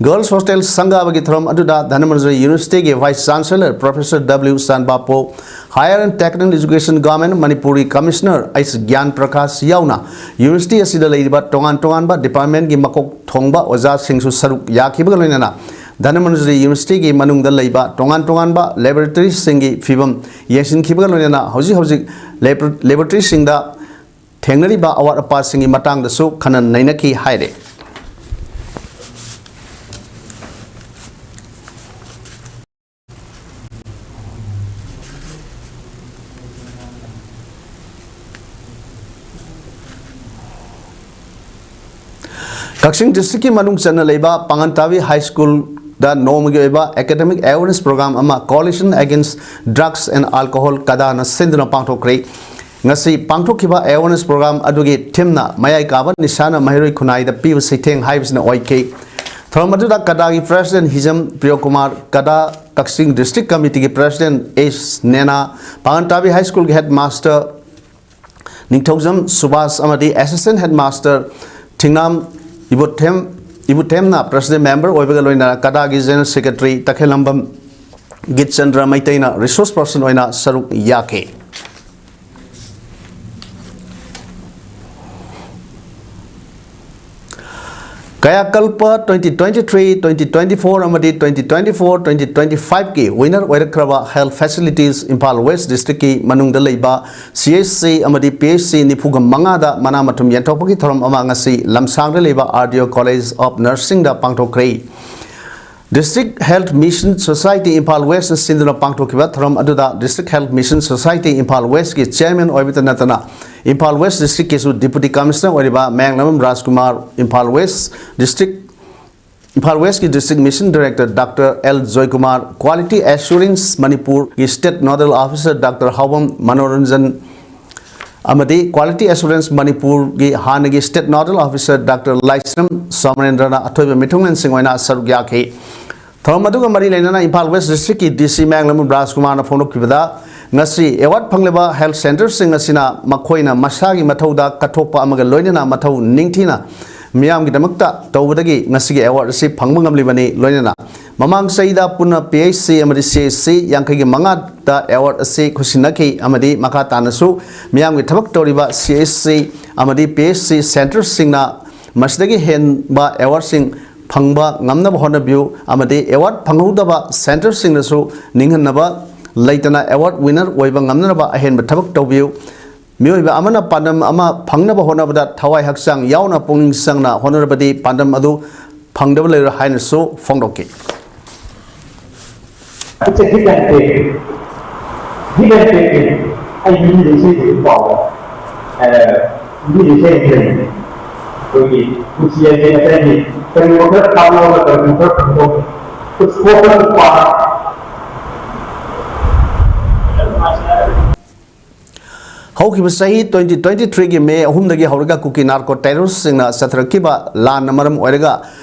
Girls hostel ꯁꯪꯒꯥꯕꯒꯤ ꯊꯧꯔꯝ ꯑꯗꯨꯗ Dhanamanjuri Universityꯒꯤ Vice Chancellor Professor W ꯁꯥꯟꯕꯥꯄꯣ, Higher and Technical Education Government Manipurꯒꯤ Commissioner H ꯒ꯭ꯌꯥꯟ ꯄ꯭ꯔꯀꯥꯁ ꯌꯥꯎꯅ university ꯑꯁꯤꯗ ꯂꯩꯔꯤꯕ ꯇꯣꯉꯥꯟ ꯇꯣꯉꯥꯟꯕ departmentꯀꯤ ꯃꯀꯣꯛ ꯊꯣꯡꯕ ꯑꯣꯖꯥꯁꯤꯡꯁꯨ ꯁꯔꯨꯛ ꯌꯥꯈꯤꯕꯒ ꯂꯣꯏꯅꯅ ꯙꯅꯃꯟꯖꯨꯔꯤ universityꯒꯤ ꯃꯅꯨꯡꯗ ꯂꯩꯕ ꯇꯣꯉꯥꯟ ꯇꯣꯉꯥꯟꯕ laboratoryꯁꯤꯡꯒꯤ ꯐꯤꯕꯝ ꯌꯦꯡꯁꯤꯟꯈꯤꯕꯒ ꯂꯣꯏꯅꯅ ꯍꯧꯖꯤꯛ ꯍꯧꯖꯤꯛ labor-, laboratoryꯁꯤꯡꯗ ꯊꯦꯡꯅꯔꯤꯕ ꯑꯋꯥꯠ ꯑꯄꯥꯁꯤꯡꯒꯤ ꯃꯇꯥꯡꯗꯁꯨ ꯈꯟꯅ ꯅꯩꯅꯈꯤ ꯍꯥꯏꯔꯤ꯫ ꯀꯛꯆꯤꯡ districtꯀꯤ ꯃꯅꯨꯡ ꯆꯟꯅ ꯂꯩꯕ ꯄꯥꯉꯟꯇꯥꯕꯤ High Schoolꯗ ꯅꯣꯡꯃꯒꯤ ꯑꯣꯏꯕ academic awareness program ꯑꯃ Coalition Against Drugs and Alcohol, ꯀꯗꯥꯅ ꯁꯤꯟꯗꯨꯅ ꯄꯥꯡꯊꯣꯛꯈ꯭ꯔꯦ꯫ ꯉꯁꯤ ꯄꯥꯡꯊꯣꯛꯈꯤꯕ awareness program ꯑꯗꯨꯒꯤ themeꯅ ꯃꯌꯥꯏ ꯀꯥꯕ ꯅꯤꯁꯥꯅ ꯃꯍꯩꯔꯣꯏ ꯈꯨꯟꯅꯥꯏꯗ ꯄꯤꯕ ꯆꯩꯊꯦꯡ ꯍꯥꯏꯕꯁꯤꯅ ꯑꯣꯏꯈꯤ꯫ ꯊꯧꯔꯝ ꯑꯗꯨꯗ ꯀꯗꯥꯒꯤ President ꯍꯤꯖꯝ ꯄ꯭ꯔꯤꯌꯣꯀꯨꯃꯥꯔ, ꯀꯗꯥ ꯀꯛꯆꯤꯡ district committeeꯒꯤ President ꯑꯦꯁ ꯅꯦꯅꯥ, ꯄꯥꯉꯟꯇꯥꯕꯤ High Schoolꯒꯤ headmaster ꯅꯤꯡꯊꯧꯖꯝ ꯁꯨꯕꯥꯁ ꯑꯃꯗꯤ Assistant Headmaster ꯊꯤꯡꯅꯥꯝ ꯏꯕꯨꯊꯦꯝ, ꯏꯕꯨꯊꯦꯝꯅ President member ꯑꯣꯏꯕꯒ ꯂꯣꯏꯅꯅ ꯀꯗꯥꯒꯤ General Secretary ꯇꯈꯦꯜꯂꯝꯕꯝ ꯒꯤꯠꯆꯟꯗ꯭ꯔ ꯃꯩꯇꯩꯅ resource person ꯑꯣꯏꯅ ꯁꯔꯨꯛ ꯌꯥꯈꯤ꯫ ꯀꯌꯥꯀꯜꯄ twenty twenty-three, twenty twenty-four ꯑꯃꯗꯤ twenty twenty-four, twenty twenty-fiveꯀꯤ winner ꯑꯣꯏꯔꯛꯈ꯭ꯔꯕ Health Facilities Imphal West Districtꯀꯤ ꯃꯅꯨꯡꯗ ꯂꯩꯕ C H C ꯑꯃꯗꯤ P H C ꯅꯤꯐꯨꯒ ꯃꯉꯥꯗ ꯃꯅꯥ ꯃꯊꯨꯝ ꯌꯦꯟꯊꯣꯛꯄꯒꯤ ꯊꯧꯔꯝ ꯑꯃ ꯉꯁꯤ ꯂꯝꯁꯥꯡꯗ ꯂꯩꯕ R D O College of Nursingꯗ ꯄꯥꯡꯊꯣꯛꯈ꯭ꯔꯦ꯫ District Health Mission Society Imphal Westꯅ ꯁꯤꯟꯗꯨꯅ ꯄꯥꯡꯊꯣꯛꯈꯤꯕ ꯊꯧꯔꯝ ꯑꯗꯨꯗ District Health Mission Society Imphal Westꯀꯤ chairman ꯑꯣꯏꯕꯇ ꯅꯠꯇꯅ Imphal West Districtꯀꯤꯁꯨ Deputy Commissioner ꯑꯣꯏꯔꯤꯕ ꯃꯌꯥꯡꯂꯝꯕꯝ ꯔꯥꯖꯀꯨꯃꯥꯔ, Imphal West District, Imphal Westꯀꯤ District Mission Director Doctor L Joykumar, Quality Assurance Manipurꯒꯤ State Nodal Officer Doctor ꯍꯥꯎꯕꯝ Manoranjan ꯑꯃꯗꯤ Quality Assurance ꯃꯅꯤꯄꯨꯔꯒꯤ ꯍꯥꯟꯅꯒꯤ State Nodal Officer Doctor ꯂꯥꯏꯁ꯭ꯔꯝ ꯁꯣꯃꯔꯦꯟꯗ꯭ꯔꯅ ꯑꯊꯣꯏꯕ ꯃꯤꯊꯨꯡꯂꯦꯟꯁꯤꯡ ꯑꯣꯏꯅ ꯁꯔꯨꯛ ꯌꯥꯈꯤ꯫ ꯊꯧꯔꯝ ꯑꯗꯨꯒ ꯃꯔꯤ ꯂꯩꯅꯅ Imphal West Districtꯀꯤ D C ꯃꯌꯥꯡꯂꯝꯕꯝ ꯔꯥꯖꯀꯨꯃꯥꯔꯅ ꯐꯣꯡꯗꯣꯛꯈꯤꯕꯗ, ꯉꯁꯤ award ꯐꯪꯂꯤꯕ health centreꯁꯤꯡ ꯑꯁꯤꯅ ꯃꯈꯣꯏꯅ ꯃꯁꯥꯒꯤ ꯃꯊꯧꯗ ꯀꯠꯊꯣꯛꯄ ꯑꯃꯒ ꯂꯣꯏꯅꯅ ꯃꯊꯧ ꯅꯤꯡꯊꯤꯅ ꯃꯤꯌꯥꯝꯒꯤꯗꯃꯛꯇ ꯇꯧꯕꯗꯒꯤ ꯉꯁꯤꯒꯤ ꯑꯦꯋꯥꯔꯗ ꯑꯁꯤ ꯐꯪꯕ ꯉꯝꯂꯤꯕꯅꯤ꯫ ꯂꯣꯏꯅꯅ ꯃꯃꯥꯡ ꯆꯍꯤꯗ ꯄꯨꯟꯅ ꯄꯤ ꯑꯩꯆ ꯁꯤ ꯑꯃꯗꯤ ꯁꯤ ꯑꯩꯆ ꯁꯤ ꯌꯥꯡꯈꯩꯒꯤ ꯃꯉꯥꯗ ꯑꯦꯋꯥꯔꯗ ꯑꯁꯤ ꯈꯨꯠꯁꯤꯟꯅꯈꯤ ꯑꯃꯗꯤ ꯃꯈꯥ ꯇꯥꯅꯁꯨ ꯃꯤꯌꯥꯝꯒꯤ ꯊꯕꯛ ꯇꯧꯔꯤꯕ ꯁꯤ ꯑꯩꯆ ꯁꯤ ꯑꯃꯗꯤ ꯄꯤ ꯑꯩꯆ ꯁꯤ ꯁꯦꯟꯇꯔꯁꯤꯡꯅ ꯃꯁꯤꯗꯒꯤ ꯍꯦꯟꯕ ꯑꯦꯋꯥꯔꯗꯁꯤꯡ ꯐꯪꯕ ꯉꯝꯅꯕ ꯍꯣꯠꯅꯕꯤꯌꯨ ꯑꯃꯗꯤ ꯑꯦꯋꯥꯔꯗ ꯐꯪꯍꯧꯗꯕ ꯁꯦꯟꯇꯔꯁꯤꯡꯅꯁꯨ ꯅꯤꯡꯍꯟꯅꯕ ꯂꯩꯇꯅ ꯑꯦꯋꯥꯔꯗ ꯋꯤꯅꯔ ꯑꯣꯏꯕ ꯉꯝꯅꯅꯕ ꯑꯍꯦꯟꯕ ꯊꯕꯛ ꯇꯧꯕꯤꯌꯨ꯫ ꯃꯤꯑꯣꯏꯕ ꯑꯃꯅ ꯄꯥꯟꯗꯝ ꯑꯃ ꯐꯪꯅꯕ ꯍꯣꯠꯅꯕꯗ ꯊꯋꯥꯏ ꯍꯛꯆꯥꯡ ꯌꯥꯎꯅ ꯄꯨꯛꯅꯤꯡ ꯆꯪꯅ ꯍꯣꯠꯅꯔꯕꯗꯤ ꯄꯥꯟꯗꯝ ꯑꯗꯨ ꯐꯪꯗꯕ ꯂꯩꯔꯣꯏ ꯍꯥꯏꯅꯁꯨ ꯐꯣꯡꯗꯣꯛꯈꯤ꯫ It's a give and take. Give and take. ꯑꯩ ꯃꯤꯁꯦ ꯏꯁꯩ ꯁꯛꯄ ꯄꯥꯎꯗ, ꯑ, ꯃꯤꯁꯦ ꯏꯁꯩ ꯁꯛꯑꯦ꯫ ꯑꯩꯈꯣꯏꯒꯤ ꯄꯨꯟꯁꯤ ꯍꯥꯏꯁꯦ ꯉꯁꯥꯏꯒꯤ ꯀꯔꯤꯒꯨꯝꯕ ꯈꯔ ꯊꯥꯗꯣꯛꯑꯒ ꯀꯔꯤꯒꯨꯝꯕ ꯈꯔ ꯐꯪꯗꯣꯛꯑꯒ, it's focus on ꯍꯧꯈꯤꯕ ꯆꯍꯤ twenty twenty-threeꯒꯤ May ꯑꯍꯨꯝꯗꯒꯤ ꯍꯧꯔꯒ ꯀꯨꯀꯤ ꯅꯥꯔꯀꯣ ꯇꯦꯔꯣꯔꯤꯁꯁꯤꯡꯅ ꯆꯠꯊꯔꯛꯈꯤꯕ ꯂꯥꯟꯅ ꯃꯔꯝ ꯑꯣꯏꯔꯒ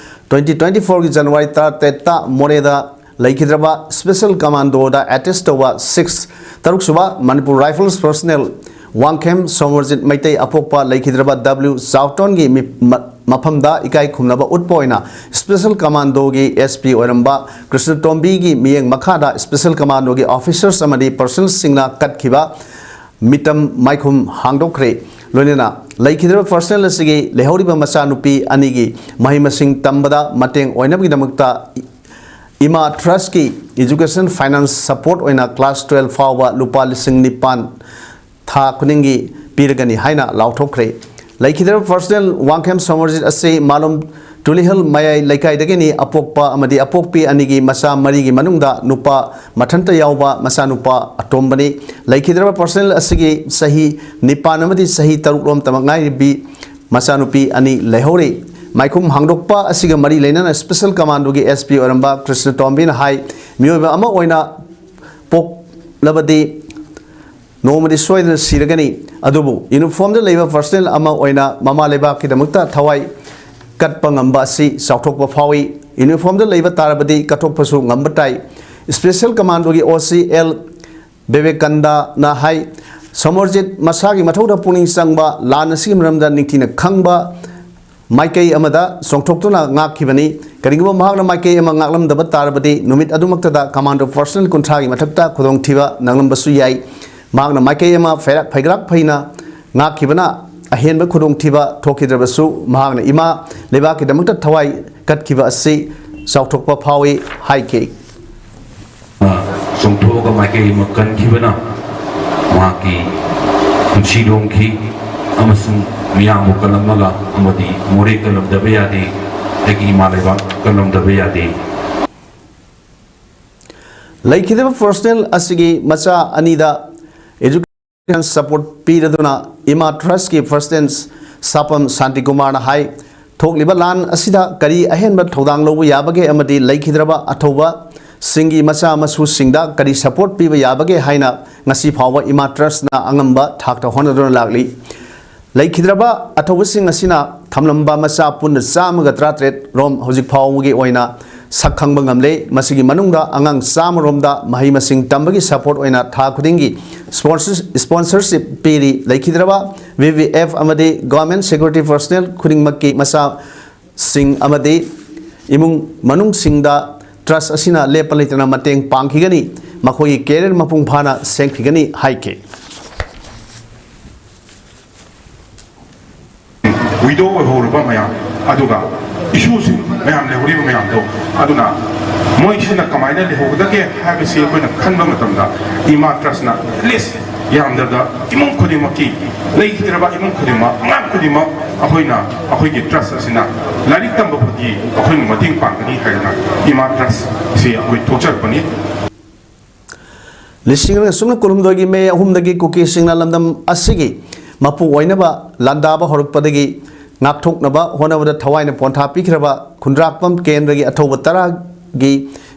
twenty twenty-fourꯒꯤ January ꯇꯔꯥꯇꯔꯦꯠꯇ ꯃꯣꯔꯦꯗ ꯂꯩꯈꯤꯗ꯭ꯔꯕ Special Commandoꯗ ꯑꯦꯇꯦꯁ ꯇꯧꯕ six, ꯇꯔꯨꯛꯁꯨꯕ Manipur Rifles Personnel Wangkhem Somorjit Meitei ꯑꯄꯣꯛꯄ ꯂꯩꯈꯤꯗ꯭ꯔꯕ W ꯆꯥꯎꯇꯣꯟꯒꯤ ꯃꯤ-, ꯃ-, ꯃꯐꯝꯗ ꯏꯀꯥꯏ ꯈꯨꯝꯅꯕ ꯎꯠꯄ ꯑꯣꯏꯅ Special Commandoꯒꯤ S P ꯑꯣꯏꯔꯝꯕ ꯀ꯭ꯔꯤꯁꯅꯇꯣꯝꯕꯤꯒꯤ ꯃꯤꯠꯌꯦꯡ ꯃꯈꯥꯗ Special Commandoꯒꯤ officers ꯑꯃꯗꯤ personnelꯁꯤꯡꯅ ꯀꯠꯈꯤꯕ ꯃꯤꯇꯝ ꯃꯥꯏꯈꯨꯝ ꯍꯥꯡꯗꯣꯛꯈ꯭ꯔꯦ꯫ ꯂꯣꯏꯅꯅ ꯂꯩꯈꯤꯗ꯭ꯔꯕ personnel ꯑꯁꯤꯒꯤ ꯂꯩꯍꯧꯔꯤꯕ ꯃꯆꯥꯅꯨꯄꯤ ꯑꯅꯤꯒꯤ ꯃꯍꯩ ꯃꯁꯤꯡ ꯇꯝꯕꯗ ꯃꯇꯦꯡ ꯑꯣꯏꯅꯕꯒꯤꯗꯃꯛꯇ ꯏꯃꯥ Trustꯀꯤ education finance support ꯑꯣꯏꯅ class twelve ꯐꯥꯎꯕ ꯂꯨꯄꯥ ꯂꯤꯁꯤꯡ ꯅꯤꯄꯥꯟ ꯊꯥ ꯈꯨꯗꯤꯡꯒꯤ ꯄꯤꯔꯒꯅꯤ ꯍꯥꯏꯅ ꯂꯥꯎꯊꯣꯛꯈ꯭ꯔꯦ꯫ ꯂꯩꯈꯤꯗ꯭ꯔꯕ personnel ꯋꯥꯡꯈꯦꯝ ꯁꯣꯃꯔꯖꯤꯠ ꯑꯁꯤ ꯃꯥꯂꯣꯝ ꯇꯨꯂꯤꯍꯜ ꯃꯌꯥꯏ ꯂꯩꯀꯥꯏꯗꯒꯤꯅꯤ꯫ ꯑꯄꯣꯛꯄ ꯑꯃꯗꯤ ꯑꯄꯣꯛꯄꯤ ꯑꯅꯤꯒꯤ ꯃꯆꯥ ꯃꯔꯤꯒꯤ ꯃꯅꯨꯡꯗ ꯅꯨꯄꯥ ꯃꯊꯟꯇ ꯌꯥꯎꯕ ꯃꯆꯥꯅꯨꯄꯥ ꯑꯇꯣꯝꯕꯅꯤ꯫ ꯂꯩꯈꯤꯗ꯭ꯔꯕ personnel ꯑꯁꯤꯒꯤ ꯆꯍꯤ ꯅꯤꯄꯥꯟ ꯑꯃꯗꯤ ꯆꯍꯤ ꯇꯔꯨꯛ ꯂꯣꯝꯇ ꯉꯥꯏꯔꯤꯕꯤ ꯃꯆꯥꯅꯨꯄꯤ ꯑꯅꯤ ꯂꯩꯍꯧꯔꯤ꯫ ꯃꯥꯏꯈꯨꯝ ꯍꯥꯡꯗꯣꯛꯄ ꯑꯁꯤꯒ ꯃꯔꯤ ꯂꯩꯅꯅ Special Commandoꯒꯤ S P ꯑꯣꯏꯔꯝꯕ ꯀ꯭ꯔꯤꯁꯅꯇꯣꯝꯕꯤꯅ ꯍꯥꯏ, ꯃꯤꯑꯣꯏꯕ ꯑꯃ ꯑꯣꯏꯅ ꯄꯣꯛꯂꯕꯗꯤ ꯅꯣꯡꯃꯗꯤ ꯁꯣꯏꯗꯅ ꯁꯤꯔꯒꯅꯤ, ꯑꯗꯨꯕꯨ uniformꯗ ꯂꯩꯕ personnel ꯑꯃ ꯑꯣꯏꯅ ꯃꯃꯥ ꯂꯩꯕꯥꯛꯀꯤꯗꯃꯛꯇ ꯊꯋꯥꯏ ꯀꯠꯄ ꯉꯝꯕ ꯑꯁꯤ ꯆꯥꯎꯊꯣꯛꯄ ꯐꯥꯎꯏ꯫ Uniformꯗ ꯂꯩꯕ ꯇꯥꯔꯕꯗꯤ ꯀꯠꯊꯣꯛꯄꯁꯨ ꯉꯝꯕ ꯇꯥꯏ꯫ Special Commandoꯒꯤ O C L ꯕꯤꯕꯦꯀꯥꯅꯟꯗꯅ ꯍꯥꯏ, ꯁꯣꯃꯔꯖꯤꯠ ꯃꯁꯥꯒꯤ ꯃꯊꯧꯗ ꯄꯨꯛꯅꯤꯡ ꯆꯪꯕ, ꯂꯥꯟ ꯑꯁꯤꯒꯤ ꯃꯔꯝꯗ ꯅꯤꯡꯊꯤꯅ ꯈꯪꯕ, ꯃꯥꯏꯀꯩ ꯑꯃꯗ ꯆꯣꯡꯊꯣꯛꯇꯨꯅ ꯉꯥꯛꯈꯤꯕꯅꯤ꯫ ꯀꯔꯤꯒꯨꯝꯕ ꯃꯍꯥꯛꯅ ꯃꯥꯏꯀꯩ ꯑꯃ ꯉꯥꯛꯂꯝꯗꯕ ꯇꯥꯔꯕꯗꯤ, ꯅꯨꯃꯤꯠ ꯑꯗꯨꯃꯛꯇꯗ commando personnel ꯀꯨꯟꯊ꯭ꯔꯥꯒꯤ ꯃꯊꯛꯇ ꯈꯨꯗꯣꯡꯊꯤꯕ ꯅꯪꯂꯝꯕꯁꯨ ꯌꯥꯏ꯫ ꯃꯍꯥꯛꯅ ꯃꯥꯏꯀꯩ ꯑꯃ ꯐꯩꯔꯥꯛ ꯐꯩꯒ꯭ꯔꯥꯛ ꯐꯩꯅ ꯉꯥꯛꯈꯤꯕꯅ ꯑꯍꯦꯟꯕ ꯈꯨꯗꯣꯡꯊꯤꯕ ꯊꯣꯛꯈꯤꯗ꯭ꯔꯕꯁꯨ, ꯃꯍꯥꯛꯅ ꯏꯃꯥ ꯂꯩꯕꯥꯛꯀꯤꯗꯃꯛꯇ ꯊꯋꯥꯏ ꯀꯠꯈꯤꯕ ꯑꯁꯤ ꯆꯥꯎꯊꯣꯛꯄ ꯐꯥꯎꯏ ꯍꯥꯏꯈꯤ꯫ ꯆꯣꯡꯊꯣꯛꯑꯒ ꯃꯥꯏꯀꯩ ꯑꯃ ꯀꯟꯈꯤꯕꯅ ꯃꯍꯥꯛꯀꯤ ꯄꯨꯟꯁꯤ ꯂꯣꯝꯈꯤ ꯑꯃꯁꯨꯡ ꯃꯤꯌꯥꯝꯕꯨ ꯀꯜꯂꯝꯃꯒ ꯑꯃꯗꯤ ꯃꯣꯔꯦ ꯀꯜꯂꯝꯗꯕ ꯌꯥꯗꯦ, ꯑꯩꯒꯤ ꯏꯃꯥ ꯂꯩꯕꯥꯛ ꯀꯜꯂꯝꯗꯕ ꯌꯥꯗꯦ꯫ ꯂꯩꯈꯤꯗꯕ personnel ꯑꯁꯤꯒꯤ ꯃꯆꯥ ꯑꯅꯤꯗ education support ꯄꯤꯔꯗꯨꯅ ꯏꯃꯥ trustꯀꯤ president ꯁꯥꯄꯝ ꯁꯥꯟꯇꯤꯀꯨꯃꯥꯔꯅ ꯍꯥꯏ, ꯊꯣꯛꯂꯤꯕ ꯂꯥꯟ ꯑꯁꯤꯗ ꯀꯔꯤ ꯑꯍꯦꯟꯕ ꯊꯧꯗꯥꯡ ꯂꯧꯕ ꯌꯥꯕꯒꯦ ꯑꯃꯗꯤ ꯂꯩꯈꯤꯗ꯭ꯔꯕ ꯑꯊꯧꯕꯁꯤꯡꯒꯤ ꯃꯆꯥ ꯃꯁꯨꯁꯤꯡꯗ ꯀꯔꯤ support ꯄꯤꯕ ꯌꯥꯕꯒꯦ ꯍꯥꯏꯅ ꯉꯁꯤ ꯐꯥꯎꯕ ꯏꯃꯥ trustꯅ ꯑꯉꯝꯕ ꯊꯥꯛꯇ ꯍꯣꯠꯅꯗꯨꯅ ꯂꯥꯛꯂꯤ꯫ ꯂꯩꯈꯤꯗ꯭ꯔꯕ ꯑꯊꯧꯕꯁꯤꯡ ꯑꯁꯤꯅ ꯊꯝꯂꯝꯕ ꯃꯆꯥ ꯄꯨꯟꯅ ꯆꯥꯝꯃꯒ ꯇꯔꯥꯇꯔꯦꯠ ꯔꯣꯝ ꯍꯧꯖꯤꯛ ꯐꯥꯎꯕꯒꯤ ꯑꯣꯏꯅ ꯁꯛ ꯈꯪꯕ ꯉꯝꯂꯦ꯫ ꯃꯁꯤꯒꯤ ꯃꯅꯨꯡꯗ ꯑꯉꯥꯡ ꯆꯥꯝꯃ ꯔꯣꯝꯗ ꯃꯍꯩ ꯃꯁꯤꯡ ꯇꯝꯕꯒꯤ support ꯑꯣꯏꯅ ꯊꯥ ꯈꯨꯗꯤꯡꯒꯤ sponsors- sponsorship ꯄꯤꯔꯤ꯫ ꯂꯩꯈꯤꯗ꯭ꯔꯕ VVF ꯑꯃꯗꯤ government security personnel ꯈꯨꯗꯤꯡꯃꯛꯀꯤ ꯃꯆꯥꯁꯤꯡ ꯑꯃꯗꯤ ꯏꯃꯨꯡ ꯃꯅꯨꯡꯁꯤꯡꯗ trust ꯑꯁꯤꯅ ꯂꯦꯞꯄ ꯂꯩꯇꯅ ꯃꯇꯦꯡ ꯄꯥꯡꯈꯤꯒꯅꯤ, ꯃꯈꯣꯏꯒꯤ career ꯃꯄꯨꯡ ꯐꯥꯅ ꯁꯦꯝꯈꯤꯒꯅꯤ ꯍꯥꯏꯈꯤ꯫ Widow ꯑꯣꯏꯍꯧꯔꯕ ꯃꯌꯥꯝ, ꯑꯗꯨꯒ ꯏꯁꯨꯁꯤꯡ ꯃꯌꯥꯝ ꯂꯩꯍꯧꯔꯤꯕ ꯃꯌꯥꯝꯗꯣ, ꯑꯗꯨꯅ ꯃꯣꯏꯁꯤꯅ ꯀꯃꯥꯏꯅ ꯂꯩꯍꯧꯒꯗꯒꯦ ꯍꯥꯏꯕꯁꯤ ꯑꯩꯈꯣꯏꯅ ꯈꯟꯕ ꯃꯇꯝꯗ, ꯏꯃꯥ trustꯅ at least ꯌꯥꯝꯗ꯭ꯔꯕꯗ ꯏꯃꯨꯡ ꯈꯨꯗꯤꯡꯃꯛꯀꯤ, ꯂꯩꯈꯤꯗ꯭ꯔꯕ ꯏꯃꯨꯡ ꯈꯨꯗꯤꯡꯃꯛ, ꯑꯉꯥꯡ ꯈꯨꯗꯤꯡꯃꯛ ꯑꯩꯈꯣꯏꯅ, ꯑꯩꯈꯣꯏꯒꯤ trust ꯑꯁꯤꯅ ꯂꯥꯏꯔꯤꯛ ꯇꯝꯕ ꯐꯥꯎꯗꯤ ꯑꯩꯈꯣꯏꯅ ꯃꯇꯦꯡ ꯄꯥꯡꯒꯅꯤ ꯍꯥꯏꯗꯅ ꯏꯃꯥ trustꯁꯤ ꯑꯩꯈꯣꯏ ꯊꯣꯛꯆꯔꯛꯄꯅꯤ꯫ ꯂꯤꯁꯤꯡ ꯑꯅꯤ ꯁꯨꯞꯅ ꯀꯨꯟꯍꯨꯝꯗꯣꯏꯒꯤ ꯃꯦ ꯑꯍꯨꯝꯗꯒꯤ ꯀꯨꯀꯤꯁꯤꯡꯅ ꯂꯝꯗꯝ ꯑꯁꯤꯒꯤ ꯃꯄꯨ ꯑꯣꯏꯅꯕ ꯂꯥꯟꯗꯥꯕ ꯍꯧꯔꯛꯄꯗꯒꯤ ꯉꯥꯛꯊꯣꯛꯅꯕ ꯍꯣꯠꯅꯕꯗ ꯊꯋꯥꯏꯅ ꯄꯣꯟꯊꯥ ꯄꯤꯈ꯭ꯔꯕ ꯈꯨꯟꯗ꯭ꯔꯥꯛꯄꯝ ꯀꯦꯟꯗ꯭ꯔꯒꯤ ꯑꯊꯧꯕ ꯇꯔꯥꯒꯤ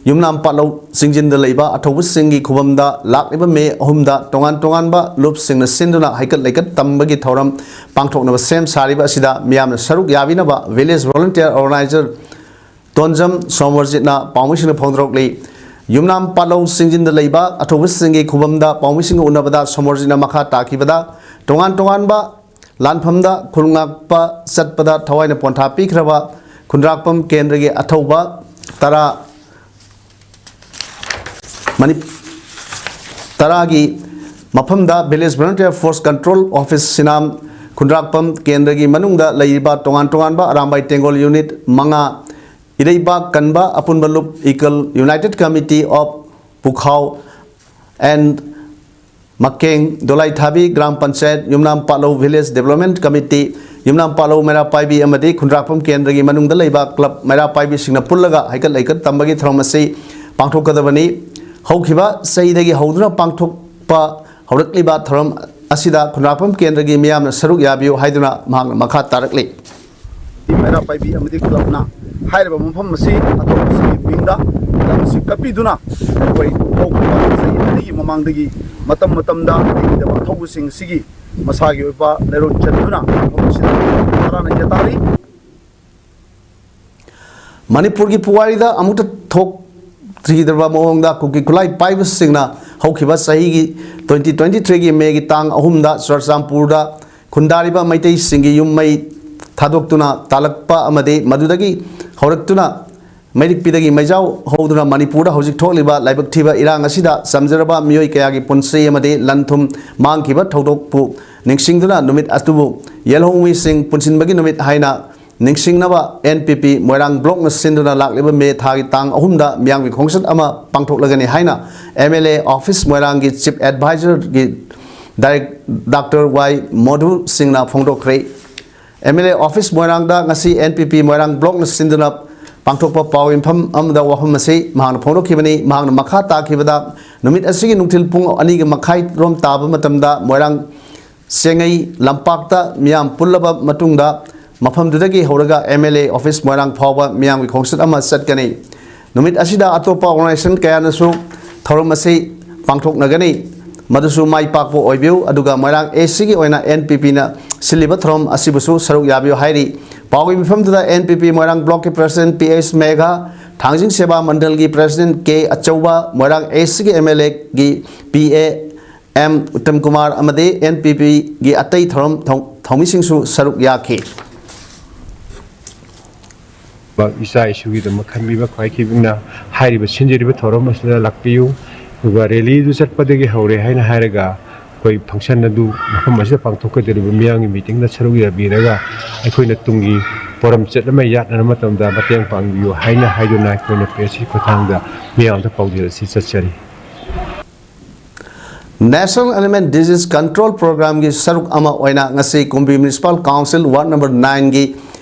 ꯌꯨꯝꯅꯥꯝ ꯄꯥꯠꯂꯧ ꯆꯤꯡꯖꯤꯟꯗ ꯂꯩꯕ ꯑꯊꯧꯕꯁꯤꯡꯒꯤ ꯈꯨꯕꯝꯗ ꯂꯥꯛꯂꯤꯕ ꯃꯦ ꯑꯍꯨꯝꯗ ꯇꯣꯉꯥꯟ ꯇꯣꯉꯥꯟꯕ ꯂꯨꯞꯁꯤꯡꯅ ꯁꯤꯟꯗꯨꯅ ꯍꯩꯀꯠ ꯂꯩꯀꯠ ꯇꯝꯕꯒꯤ ꯊꯧꯔꯝ ꯄꯥꯡꯊꯣꯛꯅꯕ ꯁꯦꯝ ꯁꯥꯔꯤꯕ ꯑꯁꯤꯗ ꯃꯤꯌꯥꯝꯅ ꯁꯔꯨꯛ ꯌꯥꯕꯤꯅꯕ village volunteer organizer ꯇꯣꯟꯖꯝ ꯁꯣꯃꯣꯔꯖꯤꯠꯅ ꯄꯥꯎꯃꯤꯁꯤꯡꯗ ꯐꯣꯡꯗꯣꯔꯛꯂꯤ꯫ ꯌꯨꯝꯅꯥꯝ ꯄꯥꯠꯂꯧ ꯆꯤꯡꯖꯤꯟꯗ ꯂꯩꯕ ꯑꯊꯧꯕꯁꯤꯡꯒꯤ ꯈꯨꯕꯝꯗ ꯄꯥꯎꯃꯤꯁꯤꯡꯒ ꯎꯅꯕꯗ ꯁꯣꯃꯣꯔꯖꯤꯠꯅ ꯃꯈꯥ ꯇꯥꯈꯤꯕꯗ, ꯇꯣꯉꯥꯟ ꯇꯣꯉꯥꯟꯕ ꯂꯥꯟꯐꯝꯗ ꯈꯨꯜ ꯉꯥꯛꯄ ꯆꯠꯄꯗ ꯊꯋꯥꯏꯅ ꯄꯣꯟꯊꯥ ꯄꯤꯈ꯭ꯔꯕ ꯈꯨꯟꯗ꯭ꯔꯥꯛꯄꯝ ꯀꯦꯟꯗ꯭ꯔꯒꯤ ꯑꯊꯧꯕ ꯇꯔꯥ ꯃꯅꯤ-, ꯇꯔꯥꯒꯤ ꯃꯐꯝꯗ Village Volunteer Force Control Office ꯁꯤꯅꯥꯝ ꯈꯨꯟꯗ꯭ꯔꯥꯛꯄꯝ ꯀꯦꯟꯗ꯭ꯔꯒꯤ ꯃꯅꯨꯡꯗ ꯂꯩꯔꯤꯕ ꯇꯣꯉꯥꯟ ꯇꯣꯉꯥꯟꯕ ꯑꯔꯥꯝꯕꯥꯏ ꯇꯦꯡꯒꯣꯜ unit ꯃꯉꯥ, ꯏꯔꯩꯕꯥꯛ ꯀꯟꯕ ꯑꯄꯨꯟꯕ ꯂꯨꯞ, Equal United Committee of Pukhao and Makeng, Dolaithabi gram panchayat, Yumnam Patlou Village Development Committee, Yumnam Patlou Meira Paibi ꯑꯃꯗꯤ ꯈꯨꯟꯗ꯭ꯔꯥꯛꯄꯝ ꯀꯦꯟꯗ꯭ꯔꯒꯤ ꯃꯅꯨꯡꯗ ꯂꯩꯕ club ꯃꯩꯔꯥ ꯄꯥꯏꯕꯤꯁꯤꯡꯅ ꯄꯨꯜꯂꯒ ꯍꯩꯀꯠ ꯂꯩꯀꯠ ꯇꯝꯕꯒꯤ ꯊꯧꯔꯝ ꯑꯁꯤ ꯄꯥꯡꯊꯣꯛꯀꯗꯕꯅꯤ꯫ ꯍꯧꯈꯤꯕ ꯆꯍꯤꯗꯒꯤ ꯍꯧꯗꯨꯅ ꯄꯥꯡꯊꯣꯛꯄ ꯍꯧꯔꯛꯂꯤꯕ ꯊꯧꯔꯝ ꯑꯁꯤꯗ ꯈꯨꯟꯗ꯭ꯔꯥꯛꯄꯝ ꯀꯦꯟꯗ꯭ꯔꯒꯤ ꯃꯤꯌꯥꯝꯅ ꯁꯔꯨꯛ ꯌꯥꯕꯤꯌꯨ ꯍꯥꯏꯗꯨꯅ ꯃꯍꯥꯛꯅ ꯃꯈꯥ ꯇꯥꯔꯛꯂꯤ꯫ ꯃꯩꯔꯥ ꯄꯥꯏꯕꯤ ꯑꯃꯗꯤ clubꯅ ꯍꯥꯏꯔꯤꯕ ꯃꯐꯝ ꯑꯁꯤ ꯑꯊꯧꯕꯁꯤꯡꯒꯤ ꯃꯤꯡꯗ ꯂꯝꯁꯤ ꯀꯠꯄꯤꯗꯨꯅ ꯑꯩꯈꯣꯏ ꯍꯧꯈꯤꯕ ꯆꯍꯤ ꯑꯅꯤꯒꯤ ꯃꯃꯥꯡꯗꯒꯤ ꯃꯇꯝ ꯃꯇꯝꯗ ꯂꯩꯈꯤꯗꯕ ꯑꯊꯧꯕꯁꯤꯡ ꯑꯁꯤꯒꯤ ꯃꯁꯥꯒꯤ ꯑꯣꯏꯕ ꯂꯩꯔꯣꯟ ꯆꯟꯗꯨꯅ ꯃꯐꯝ ꯑꯁꯤꯗ ꯇꯔꯥꯅ ꯌꯦꯇꯥꯔꯤ꯫ ꯃꯅꯤꯄꯨꯔꯒꯤ ꯄꯨꯋꯥꯔꯤꯗ ꯑꯃꯨꯛꯇ ꯊꯣꯛꯇ꯭ꯔꯤꯗ꯭ꯔꯕ ꯃꯑꯣꯡꯗ ꯀꯨꯀꯤ ꯈꯨꯠꯂꯥꯏ ꯄꯥꯏꯕꯁꯤꯡꯅ ꯍꯧꯈꯤꯕ ꯆꯍꯤꯒꯤ twenty twenty-threeꯒꯤ Mayꯒꯤ ꯇꯥꯡ ꯑꯍꯨꯝꯗ ꯆꯨꯔꯆꯥꯟꯄꯨꯔꯗ ꯈꯨꯟꯗꯥꯔꯤꯕ ꯃꯩꯇꯩꯁꯤꯡꯒꯤ ꯌꯨꯝ ꯃꯩ ꯊꯥꯗꯣꯛꯇꯨꯅ ꯇꯥꯜꯂꯛꯄ ꯑꯃꯗꯤ ꯃꯗꯨꯗꯒꯤ ꯍꯧꯔꯛꯇꯨꯅ ꯃꯩꯔꯤꯛꯄꯤꯗꯒꯤ ꯃꯩꯖꯥꯎ ꯍꯧꯗꯨꯅ ꯃꯅꯤꯄꯨꯔꯗ ꯍꯧꯖꯤꯛ ꯊꯣꯛꯂꯤꯕ ꯂꯥꯏꯕꯛ ꯊꯤꯕ ꯏꯔꯥꯡ ꯑꯁꯤꯗ ꯆꯝꯖꯔꯕ ꯃꯤꯑꯣꯏ ꯀꯌꯥꯒꯤ ꯄꯨꯟꯁꯤ ꯑꯃꯗꯤ ꯂꯟ ꯊꯨꯝ ꯃꯥꯡꯈꯤꯕ ꯊꯧꯗꯣꯛꯄꯨ ꯅꯤꯡꯁꯤꯡꯗꯨꯅ ꯅꯨꯃꯤꯠ ꯑꯗꯨꯕꯨ ꯌꯦꯜꯍꯧꯃꯤꯁꯤꯡ ꯄꯨꯟꯁꯤꯟꯕꯒꯤ ꯅꯨꯃꯤꯠ ꯍꯥꯏꯅ ꯅꯤꯡꯁꯤꯡꯅꯕ N P P ꯃꯣꯏꯔꯥꯡ blockꯅ ꯁꯤꯟꯗꯨꯅ ꯂꯥꯛꯂꯤꯕ May ꯊꯥꯒꯤ ꯇꯥꯡ ꯑꯍꯨꯝꯗ ꯃꯤꯌꯥꯝꯒꯤ ꯈꯣꯡꯆꯠ ꯑꯃ ꯄꯥꯡꯊꯣꯛꯂꯒꯅꯤ ꯍꯥꯏꯅ M L A office ꯃꯣꯏꯔꯥꯡꯒꯤ chief advisorꯒꯤ direct-, Doctor Y ꯃꯣꯙꯨ ꯁꯤꯡꯅ ꯐꯣꯡꯗꯣꯛꯈ꯭ꯔꯦ꯫ M L A office ꯃꯣꯏꯔꯥꯡꯗ ꯉꯁꯤ N P P ꯃꯣꯏꯔꯥꯡ blockꯅ ꯁꯤꯟꯗꯨꯅ ꯄꯥꯡꯊꯣꯛꯄ ꯄꯥꯎ ꯌꯨꯝꯐꯝ ꯑꯃꯗ ꯋꯥꯐꯝ ꯑꯁꯤ ꯃꯍꯥꯛꯅ ꯐꯣꯡꯗꯣꯛꯈꯤꯕꯅꯤ꯫ ꯃꯍꯥꯛꯅ ꯃꯈꯥ ꯇꯥꯈꯤꯕꯗ, ꯅꯨꯃꯤꯠ ꯑꯁꯤꯒꯤ ꯅꯨꯡꯊꯤꯜ ꯄꯨꯡ ꯑꯅꯤꯒꯤ ꯃꯈꯥꯏ ꯔꯣꯝ ꯇꯥꯕ ꯃꯇꯝꯗ ꯃꯣꯏꯔꯥꯡ ꯁꯦꯡꯉꯩ ꯂꯝꯄꯥꯛꯇ ꯃꯤꯌꯥꯝ ꯄꯨꯜꯂꯕ ꯃꯇꯨꯡꯗ ꯃꯐꯝꯗꯨꯗꯒꯤ ꯍꯧꯔꯒ M L A office ꯃꯣꯏꯔꯥꯡ ꯐꯥꯎꯕ ꯃꯤꯌꯥꯝꯒꯤ ꯈꯣꯡꯆꯠ ꯑꯃ ꯆꯠꯀꯅꯤ꯫ ꯅꯨꯃꯤꯠ ꯑꯁꯤꯗ ꯑꯇꯣꯞꯄ organization ꯀꯌꯥꯅꯁꯨ ꯊꯧꯔꯝ ꯑꯁꯤ ꯄꯥꯡꯊꯣꯛꯅꯒꯅꯤ꯫ ꯃꯗꯨꯁꯨ ꯃꯥꯏ ꯄꯥꯛꯄ ꯑꯣꯏꯕꯤꯌꯨ, ꯑꯗꯨꯒ ꯃꯣꯏꯔꯥꯡ ACꯒꯤ ꯑꯣꯏꯅ N P Pꯅ ꯁꯤꯜꯂꯤꯕ ꯊꯧꯔꯝ ꯑꯁꯤꯕꯨꯁꯨ ꯁꯔꯨꯛ ꯌꯥꯕꯤꯌꯨ ꯍꯥꯏꯔꯤ꯫ ꯄꯥꯎꯒꯤ ꯃꯤꯐꯝꯗꯨꯗ N P P ꯃꯣꯏꯔꯥꯡ blockꯀꯤ president P H ꯃꯦꯘꯥ, ꯊꯥꯡꯖꯤꯡ ꯁꯦꯕꯥ ꯃꯟꯗꯜꯒꯤ president K ꯑꯆꯧꯕ, ꯃꯣꯏꯔꯥꯡ ACꯒꯤ M L Aꯒꯤ P A M Uttam Kumar ꯑꯃꯗꯤ N P Pꯒꯤ ꯑꯇꯩ ꯊꯧꯔꯝ ꯊꯧ-, ꯊꯧꯃꯤꯁꯤꯡꯁꯨ ꯁꯔꯨꯛ ꯌꯥꯈꯤ꯫ ꯏꯆꯥ ꯏꯁꯨꯒꯤꯗꯃꯛ ꯈꯟꯕꯤꯕ ꯈ꯭ꯋꯥꯏꯈꯤꯕꯅ ꯍꯥꯏꯔꯤꯕ ꯁꯤꯟꯖꯔꯤꯕ ꯊꯧꯔꯝ ꯑꯁꯤꯗ ꯂꯥꯛꯄꯤꯌꯨ꯫ ꯑꯗꯨꯒ ꯔꯦꯂꯤꯗꯨ ꯆꯠꯄꯗꯒꯤ ꯍꯧꯔꯦ ꯍꯥꯏꯅ ꯍꯥꯏꯔꯒ ꯑꯩꯈꯣꯏ ꯐꯪꯁꯟ ꯑꯗꯨ ꯃꯐꯝ ꯑꯁꯤꯗ ꯄꯥꯡꯊꯣꯛꯀꯗꯧꯔꯤꯕ ꯃꯤꯌꯥꯝꯒꯤ ꯃꯤꯇꯤꯡꯗ ꯁꯔꯨꯛ ꯌꯥꯕꯤꯔꯒ ꯑꯩꯈꯣꯏꯅ ꯇꯨꯡꯒꯤ ꯄꯣꯔꯝꯆꯠ ꯑꯃ ꯌꯥꯠꯅꯕ ꯃꯇꯝꯗ ꯃꯇꯦꯡ ꯄꯥꯡꯕꯤꯌꯨ ꯍꯥꯏꯅ ꯍꯥꯏꯗꯨꯅ ꯑꯩꯈꯣꯏꯅ ꯄ꯭ꯔꯦꯁꯀꯤ ꯈꯨꯠꯊꯥꯡꯗ ꯃꯤꯌꯥꯝꯗ ꯄꯥꯎꯖꯦꯜ ꯑꯁꯤ ꯆꯠꯆꯔꯤ꯫ National Animal Disease Control Programꯒꯤ ꯁꯔꯨꯛ ꯑꯃ ꯑꯣꯏꯅ ꯉꯁꯤ ꯀꯨꯝꯕꯤ Municipal Council Ward number nineꯒꯤ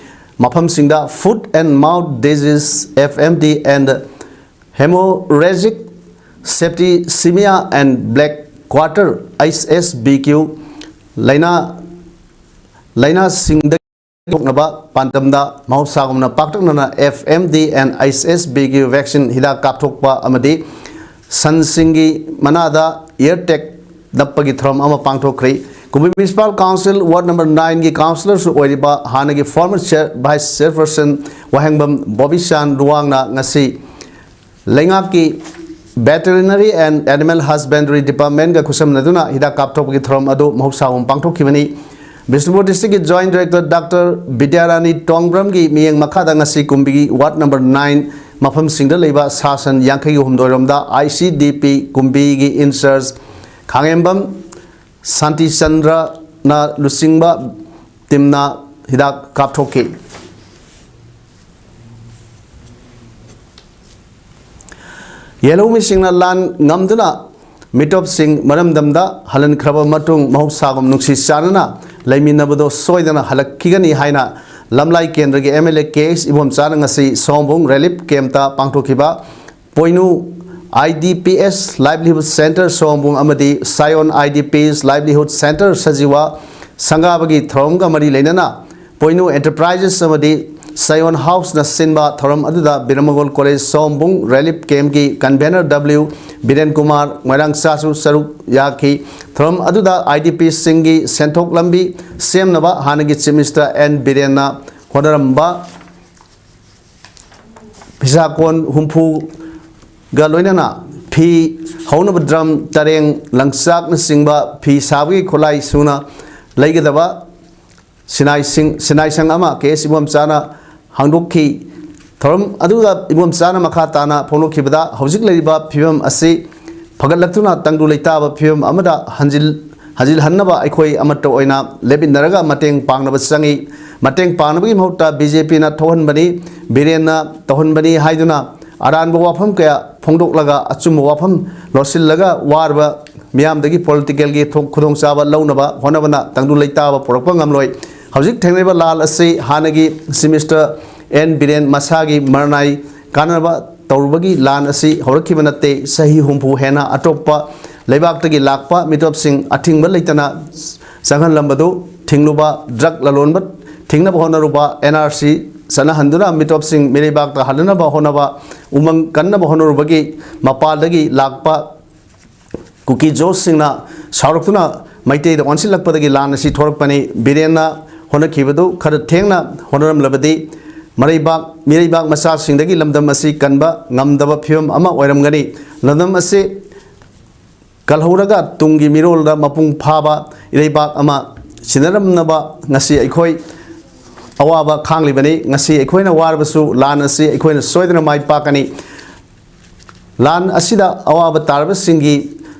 ꯃꯐꯝꯁꯤꯡꯗ Foot and Mouth Disease, F M D, and Hemorrhagic Septicemia and Black Quarter, H S B Q, ꯂꯥꯏꯅꯥ ꯂꯥꯏꯅꯥꯁꯤꯡꯗꯒꯤ ꯊꯣꯛꯅꯕ ꯄꯥꯟꯗꯝꯗ ꯃꯍꯧꯁꯥꯒꯨꯝꯅ ꯄꯥꯛꯇꯛꯅꯅ F M D and H S B Q vaccine ꯍꯤꯗꯥꯛ ꯀꯥꯞꯊꯣꯛꯄ ꯑꯃꯗꯤ ꯁꯟꯁꯤꯡꯒꯤ ꯃꯅꯥꯗ ear tag ꯅꯞꯄꯒꯤ ꯊꯧꯔꯝ ꯑꯃ ꯄꯥꯡꯊꯣꯛꯈ꯭ꯔꯤ꯫ ꯀꯨꯝꯕꯤ Municipal Council Ward number nineꯒꯤ councillorꯁꯨ ꯑꯣꯏꯔꯤꯕ ꯍꯥꯟꯅꯒꯤ former chair, vice chairperson ꯋꯥꯍꯦꯡꯕꯝ ꯕꯣꯕꯤꯆꯥꯟ ꯂꯨꯋꯥꯡꯅ ꯉꯁꯤ ꯂꯩꯉꯥꯛꯀꯤ Veterinary and Animal Husbandry Departmentꯒ ꯈꯨꯠꯁꯝꯅꯗꯨꯅ ꯍꯤꯗꯥꯛ ꯀꯥꯞꯊꯣꯛꯄꯒꯤ ꯊꯧꯔꯝ ꯑꯗꯨ ꯃꯍꯧꯁꯥꯒꯨꯝ ꯄꯥꯡꯊꯣꯛꯈꯤꯕꯅꯤ꯫ ꯕꯤꯁꯅꯨꯄꯨꯔ Districtꯀꯤ Joint Director Doctor ꯕꯤꯗ꯭ꯌꯥꯔꯥꯅꯤ ꯇꯣꯡꯕ꯭ꯔꯝꯒꯤ ꯃꯤꯠꯌꯦꯡ ꯃꯈꯥꯗ ꯉꯁꯤ ꯀꯨꯝꯕꯤꯒꯤ Ward number nine ꯃꯐꯝꯁꯤꯡꯗ ꯂꯩꯕ ꯁꯥ ꯁꯟ ꯌꯥꯡꯈꯩꯒ ꯍꯨꯝꯗꯣꯏ ꯔꯣꯝꯗ I C D P ꯀꯨꯝꯕꯤꯒꯤ in charge ꯈꯥꯉꯦꯝꯕꯝ ꯁꯥꯟꯇꯤꯆꯟꯗ꯭ꯔꯅ ꯂꯨꯆꯤꯡꯕ teamꯅ ꯍꯤꯗꯥꯛ ꯀꯥꯞꯊꯣꯛꯈꯤ꯫ ꯌꯦꯜꯍꯧꯃꯤꯁꯤꯡꯅ ꯂꯥꯟ ꯉꯝꯗꯨꯅ ꯃꯤꯇꯣꯞꯁꯤꯡ ꯃꯔꯝꯗꯝꯗ ꯍꯜꯍꯟꯈ꯭ꯔꯕ ꯃꯇꯨꯡ ꯃꯍꯧꯁꯥꯒꯨꯝ ꯅꯨꯡꯁꯤ ꯆꯥꯟꯅꯅ ꯂꯩꯃꯤꯟꯅꯕꯗꯣ ꯁꯣꯏꯗꯅ ꯍꯜꯂꯛꯈꯤꯒꯅꯤ ꯍꯥꯏꯅ ꯂꯝꯂꯥꯏ ꯀꯦꯟꯗ꯭ꯔꯒꯤ M L A K H ꯏꯕꯣꯝꯆꯥꯅ ꯉꯁꯤ ꯁꯣꯝꯕꯨꯡ relief campꯇ ꯄꯥꯡꯊꯣꯛꯈꯤꯕ ꯄꯣꯏꯅꯨ I D P S Livelihood Center ꯁꯣꯝꯕꯨꯡ ꯑꯃꯗꯤ Sion I D P S Livelihood Center Sajiwa ꯁꯪꯒꯥꯕꯒꯤ ꯊꯧꯔꯝꯒ ꯃꯔꯤ ꯂꯩꯅꯅ ꯄꯣꯏꯅꯨ Enterprises ꯑꯃꯗꯤ Sion Houseꯅ ꯁꯤꯟꯕ ꯊꯧꯔꯝ ꯑꯗꯨꯗ ꯕꯤꯔꯃꯒꯣꯜ College ꯁꯣꯝꯕꯨꯡ relief campꯀꯤ convener W Biren Kumar ꯃꯣꯏꯔꯥꯡꯆꯥꯁꯨ ꯁꯔꯨꯛ ꯌꯥꯈꯤ꯫ ꯊꯧꯔꯝ ꯑꯗꯨꯗ I D P ꯁꯤꯡꯒꯤ ꯁꯦꯟꯊꯣꯛ ꯂꯝꯕꯤ ꯁꯦꯝꯅꯕ ꯍꯥꯟꯅꯒꯤ Chief Minister N ꯕꯤꯔꯦꯟꯅ ꯍꯣꯠꯅꯔꯝꯕ ꯐꯤꯁꯥꯀꯣꯟ ꯍꯨꯝꯐꯨꯒ ꯂꯣꯏꯅꯅ ꯐꯤ ꯍꯧꯅꯕ drum, ꯇꯔꯦꯡ, ꯂꯪꯆꯥꯛꯅꯆꯤꯡꯕ ꯐꯤ ꯁꯥꯕꯒꯤ ꯈꯨꯠꯂꯥꯏ ꯁꯨꯅ ꯂꯩꯒꯗꯕ ꯁꯤꯟꯅꯥꯏꯁꯤꯡ, ꯁꯤꯟꯅꯥꯏꯁꯪ ꯑꯃ ꯀꯦ ꯑꯦꯁ ꯏꯕꯣꯝꯆꯥꯅ ꯍꯥꯡꯗꯣꯛꯈꯤ꯫ ꯊꯧꯔꯝ ꯑꯗꯨꯒ ꯏꯕꯣꯝꯆꯥꯅ ꯃꯈꯥ ꯇꯥꯅ ꯐꯣꯡꯗꯣꯛꯈꯤꯕꯗ, ꯍꯧꯖꯤꯛ ꯂꯩꯔꯤꯕ ꯐꯤꯕꯝ ꯑꯁꯤ ꯐꯒꯠꯂꯛꯇꯨꯅ ꯇꯪꯗꯨ ꯂꯩꯇꯥꯕ ꯐꯤꯕꯝ ꯑꯃꯗ ꯍꯟꯖꯤꯜ-, ꯍꯟꯖꯤꯜꯍꯟꯅꯕ ꯑꯩꯈꯣꯏ ꯑꯃꯠꯇ ꯑꯣꯏꯅ ꯂꯦꯞꯃꯤꯟꯅꯔꯒ ꯃꯇꯦꯡ ꯄꯥꯡꯅꯕ ꯆꯪꯏ꯫ ꯃꯇꯦꯡ ꯄꯥꯡꯅꯕꯒꯤ ꯃꯍꯨꯠꯇ ꯕꯤ ꯖꯦ ꯄꯤꯅ ꯊꯣꯛꯍꯟꯕꯅꯤ, ꯕꯤꯔꯦꯟꯅ ꯇꯧꯍꯟꯕꯅꯤ ꯍꯥꯏꯗꯨꯅ ꯑꯔꯥꯟꯕ ꯋꯥꯐꯝ ꯀꯌꯥ ꯐꯣꯡꯗꯣꯛꯂꯒ ꯑꯆꯨꯝꯕ ꯋꯥꯐꯝ ꯂꯣꯠꯁꯤꯜꯂꯒ ꯋꯥꯔꯕ ꯃꯤꯌꯥꯝꯗꯒꯤ ꯄꯣꯂꯤꯇꯤꯀꯦꯜꯒꯤ ꯊꯣ-, ꯈꯨꯗꯣꯡꯆꯥꯕ ꯂꯧꯅꯕ ꯍꯣꯠꯅꯕꯅ ꯇꯪꯗꯨ ꯂꯩꯇꯥꯕ ꯄꯨꯔꯛꯄ ꯉꯝꯂꯣꯏ꯫ ꯍꯧꯖꯤꯛ ꯊꯦꯡꯅꯔꯤꯕ ꯂꯥꯟ ꯑꯁꯤ ꯍꯥꯟꯅꯒꯤ ꯆꯤꯐ ꯃꯤꯅꯤꯁꯇꯔ ꯑꯦꯟ ꯕꯤꯔꯦꯟ ꯃꯁꯥꯒꯤ ꯃꯔꯅꯥꯏ ꯀꯥꯟꯅꯕ ꯇꯧꯔꯨꯕꯒꯤ ꯂꯥꯟ ꯑꯁꯤ ꯍꯧꯔꯛꯈꯤꯕ ꯅꯠꯇꯦ꯫ ꯆꯍꯤ ꯍꯨꯝꯐꯨ ꯍꯦꯟꯅ ꯑꯇꯣꯞꯄ ꯂꯩꯕꯥꯛꯇꯒꯤ ꯂꯥꯛꯄ ꯃꯤꯇꯣꯞꯁꯤꯡ ꯑꯊꯤꯡꯕ ꯂꯩꯇꯅ ꯆꯪꯍꯜꯂꯝꯕꯗꯨ ꯊꯤꯡꯂꯨꯕ, ꯗ꯭ꯔꯒ ꯂꯂꯣꯟꯕ ꯊꯤꯡꯅꯕ ꯍꯣꯠꯅꯔꯨꯕ, ꯑꯦꯟ ꯑꯥꯔ ꯁꯤ ꯆꯠꯅꯍꯟꯗꯨꯅ ꯃꯤꯇꯣꯞꯁꯤꯡ ꯃꯤꯔꯩꯕꯥꯛꯇ ꯍꯜꯂꯅꯕ ꯍꯣꯠꯅꯕ, ꯎꯃꯪ ꯀꯟꯅꯕ ꯍꯣꯠꯅꯔꯨꯕꯒꯤ ꯃꯄꯥꯜꯗꯒꯤ ꯂꯥꯛꯄ ꯀꯨꯀꯤ ꯖꯣꯁꯁꯤꯡꯅ ꯁꯥꯎꯔꯛꯇꯨꯅ ꯃꯩꯇꯩꯗ ꯑꯣꯟꯁꯤꯜꯂꯛꯄꯗꯒꯤ ꯂꯥꯟ ꯑꯁꯤ ꯊꯣꯔꯛꯄꯅꯤ꯫ ꯕꯤꯔꯦꯟꯅ ꯍꯣꯠꯅꯈꯤꯕꯗꯨ ꯈꯔ ꯊꯦꯡꯅ ꯍꯣꯠꯅꯔꯝꯂꯕꯗꯤ ꯃꯔꯩꯕꯥꯛ, ꯃꯤꯔꯩꯕꯥꯛ ꯃꯆꯥꯁꯤꯡꯗꯒꯤ ꯂꯝꯗꯝ ꯑꯁꯤ ꯀꯟꯕ ꯉꯝꯗꯕ ꯐꯤꯕꯝ ꯑꯃ ꯑꯣꯏꯔꯝꯒꯅꯤ꯫ ꯂꯝꯗꯝ ꯑꯁꯤ ꯀꯜꯍꯧꯔꯒ ꯇꯨꯡꯒꯤ ꯃꯤꯔꯣꯜꯗ ꯃꯄꯨꯡ ꯐꯥꯕ ꯏꯔꯩꯕꯥꯛ ꯑꯃ ꯁꯤꯟꯅꯔꯝꯅꯕ ꯉꯁꯤ ꯑꯩꯈꯣꯏ ꯑꯋꯥꯕ ꯈꯥꯡꯂꯤꯕꯅꯤ꯫ ꯉꯁꯤ ꯑꯩꯈꯣꯏꯅ ꯋꯥꯔꯕꯁꯨ ꯂꯥꯟ ꯑꯁꯤ ꯑꯩꯈꯣꯏꯅ ꯁꯣꯏꯗꯅ ꯃꯥꯏ ꯄꯥꯛꯀꯅꯤ꯫ ꯂꯥꯟ ꯑꯁꯤꯗ ꯑꯋꯥꯕ ꯇꯥꯔꯕꯁꯤꯡꯒꯤ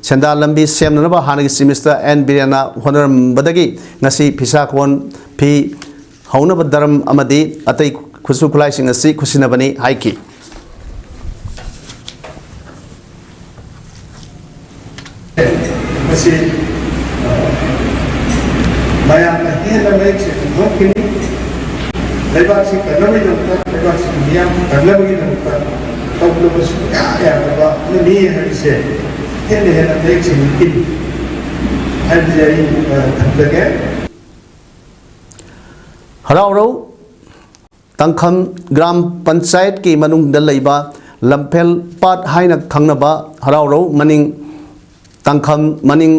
ꯁꯦꯟꯗꯥꯟ ꯂꯝꯕꯤ ꯁꯦꯝꯅꯅꯕ ꯍꯥꯟꯅꯒꯤ ꯆꯤꯐ ꯃꯤꯅꯤꯁꯇꯔ ꯑꯦꯟ ꯕꯤꯔꯦꯟꯅ ꯍꯣꯠꯅꯔꯝꯕꯗꯒꯤ ꯉꯁꯤ ꯐꯤꯁꯥ ꯀꯣꯟ, ꯐꯤ ꯍꯧꯅꯕ ꯗ꯭ꯔꯝ ꯑꯃꯗꯤ ꯑꯇꯩ ꯈꯨꯠꯁꯨ ꯈꯨꯠꯂꯥꯏꯁꯤꯡ ꯑꯁꯤ ꯈꯨꯠꯁꯤꯟꯅꯕꯅꯤ ꯍꯥꯏꯈꯤ꯫ ꯃꯁꯤ, ꯑ, ꯃꯌꯥꯝꯅ ꯍꯦꯟꯅ ꯃꯌꯦꯛ ꯁꯦꯡꯅ ꯈꯪꯂꯛꯈꯤꯅꯤ꯫ ꯂꯩꯕꯥꯛꯁꯤ ꯀꯟꯅꯕꯒꯤꯗꯃꯛꯇ, ꯂꯩꯕꯥꯛꯁꯤꯒꯤ ꯃꯤꯌꯥꯝ ꯀꯟꯅꯕꯒꯤꯗꯃꯛꯇ ꯇꯧꯗꯕ ꯁꯨꯡꯌꯥ ꯌꯥꯗꯕ ꯑꯃꯅꯤ ꯍꯥꯏꯕꯁꯦ ꯍꯦꯟꯅ ꯍꯦꯟꯅ ꯃꯌꯦꯛ ꯁꯦꯡꯂꯛꯈꯤꯅꯤ ꯍꯥꯏꯕꯁꯦ ꯑꯩ, ꯑ, ꯊꯝꯖꯒꯦ꯫ ꯍꯔꯥꯎꯔꯧ ꯇꯥꯡꯈꯝ ꯒ꯭ꯔꯥꯝ ꯄꯟꯆꯥꯌꯠꯀꯤ ꯃꯅꯨꯡꯗ ꯂꯩꯕ ꯂꯝꯐꯦꯜ ꯄꯥꯠ ꯍꯥꯏꯅ ꯈꯪꯅꯕ ꯍꯔꯥꯎꯔꯧ ꯃꯅꯤꯡ ꯇꯥꯡꯈꯝ ꯃꯅꯤꯡ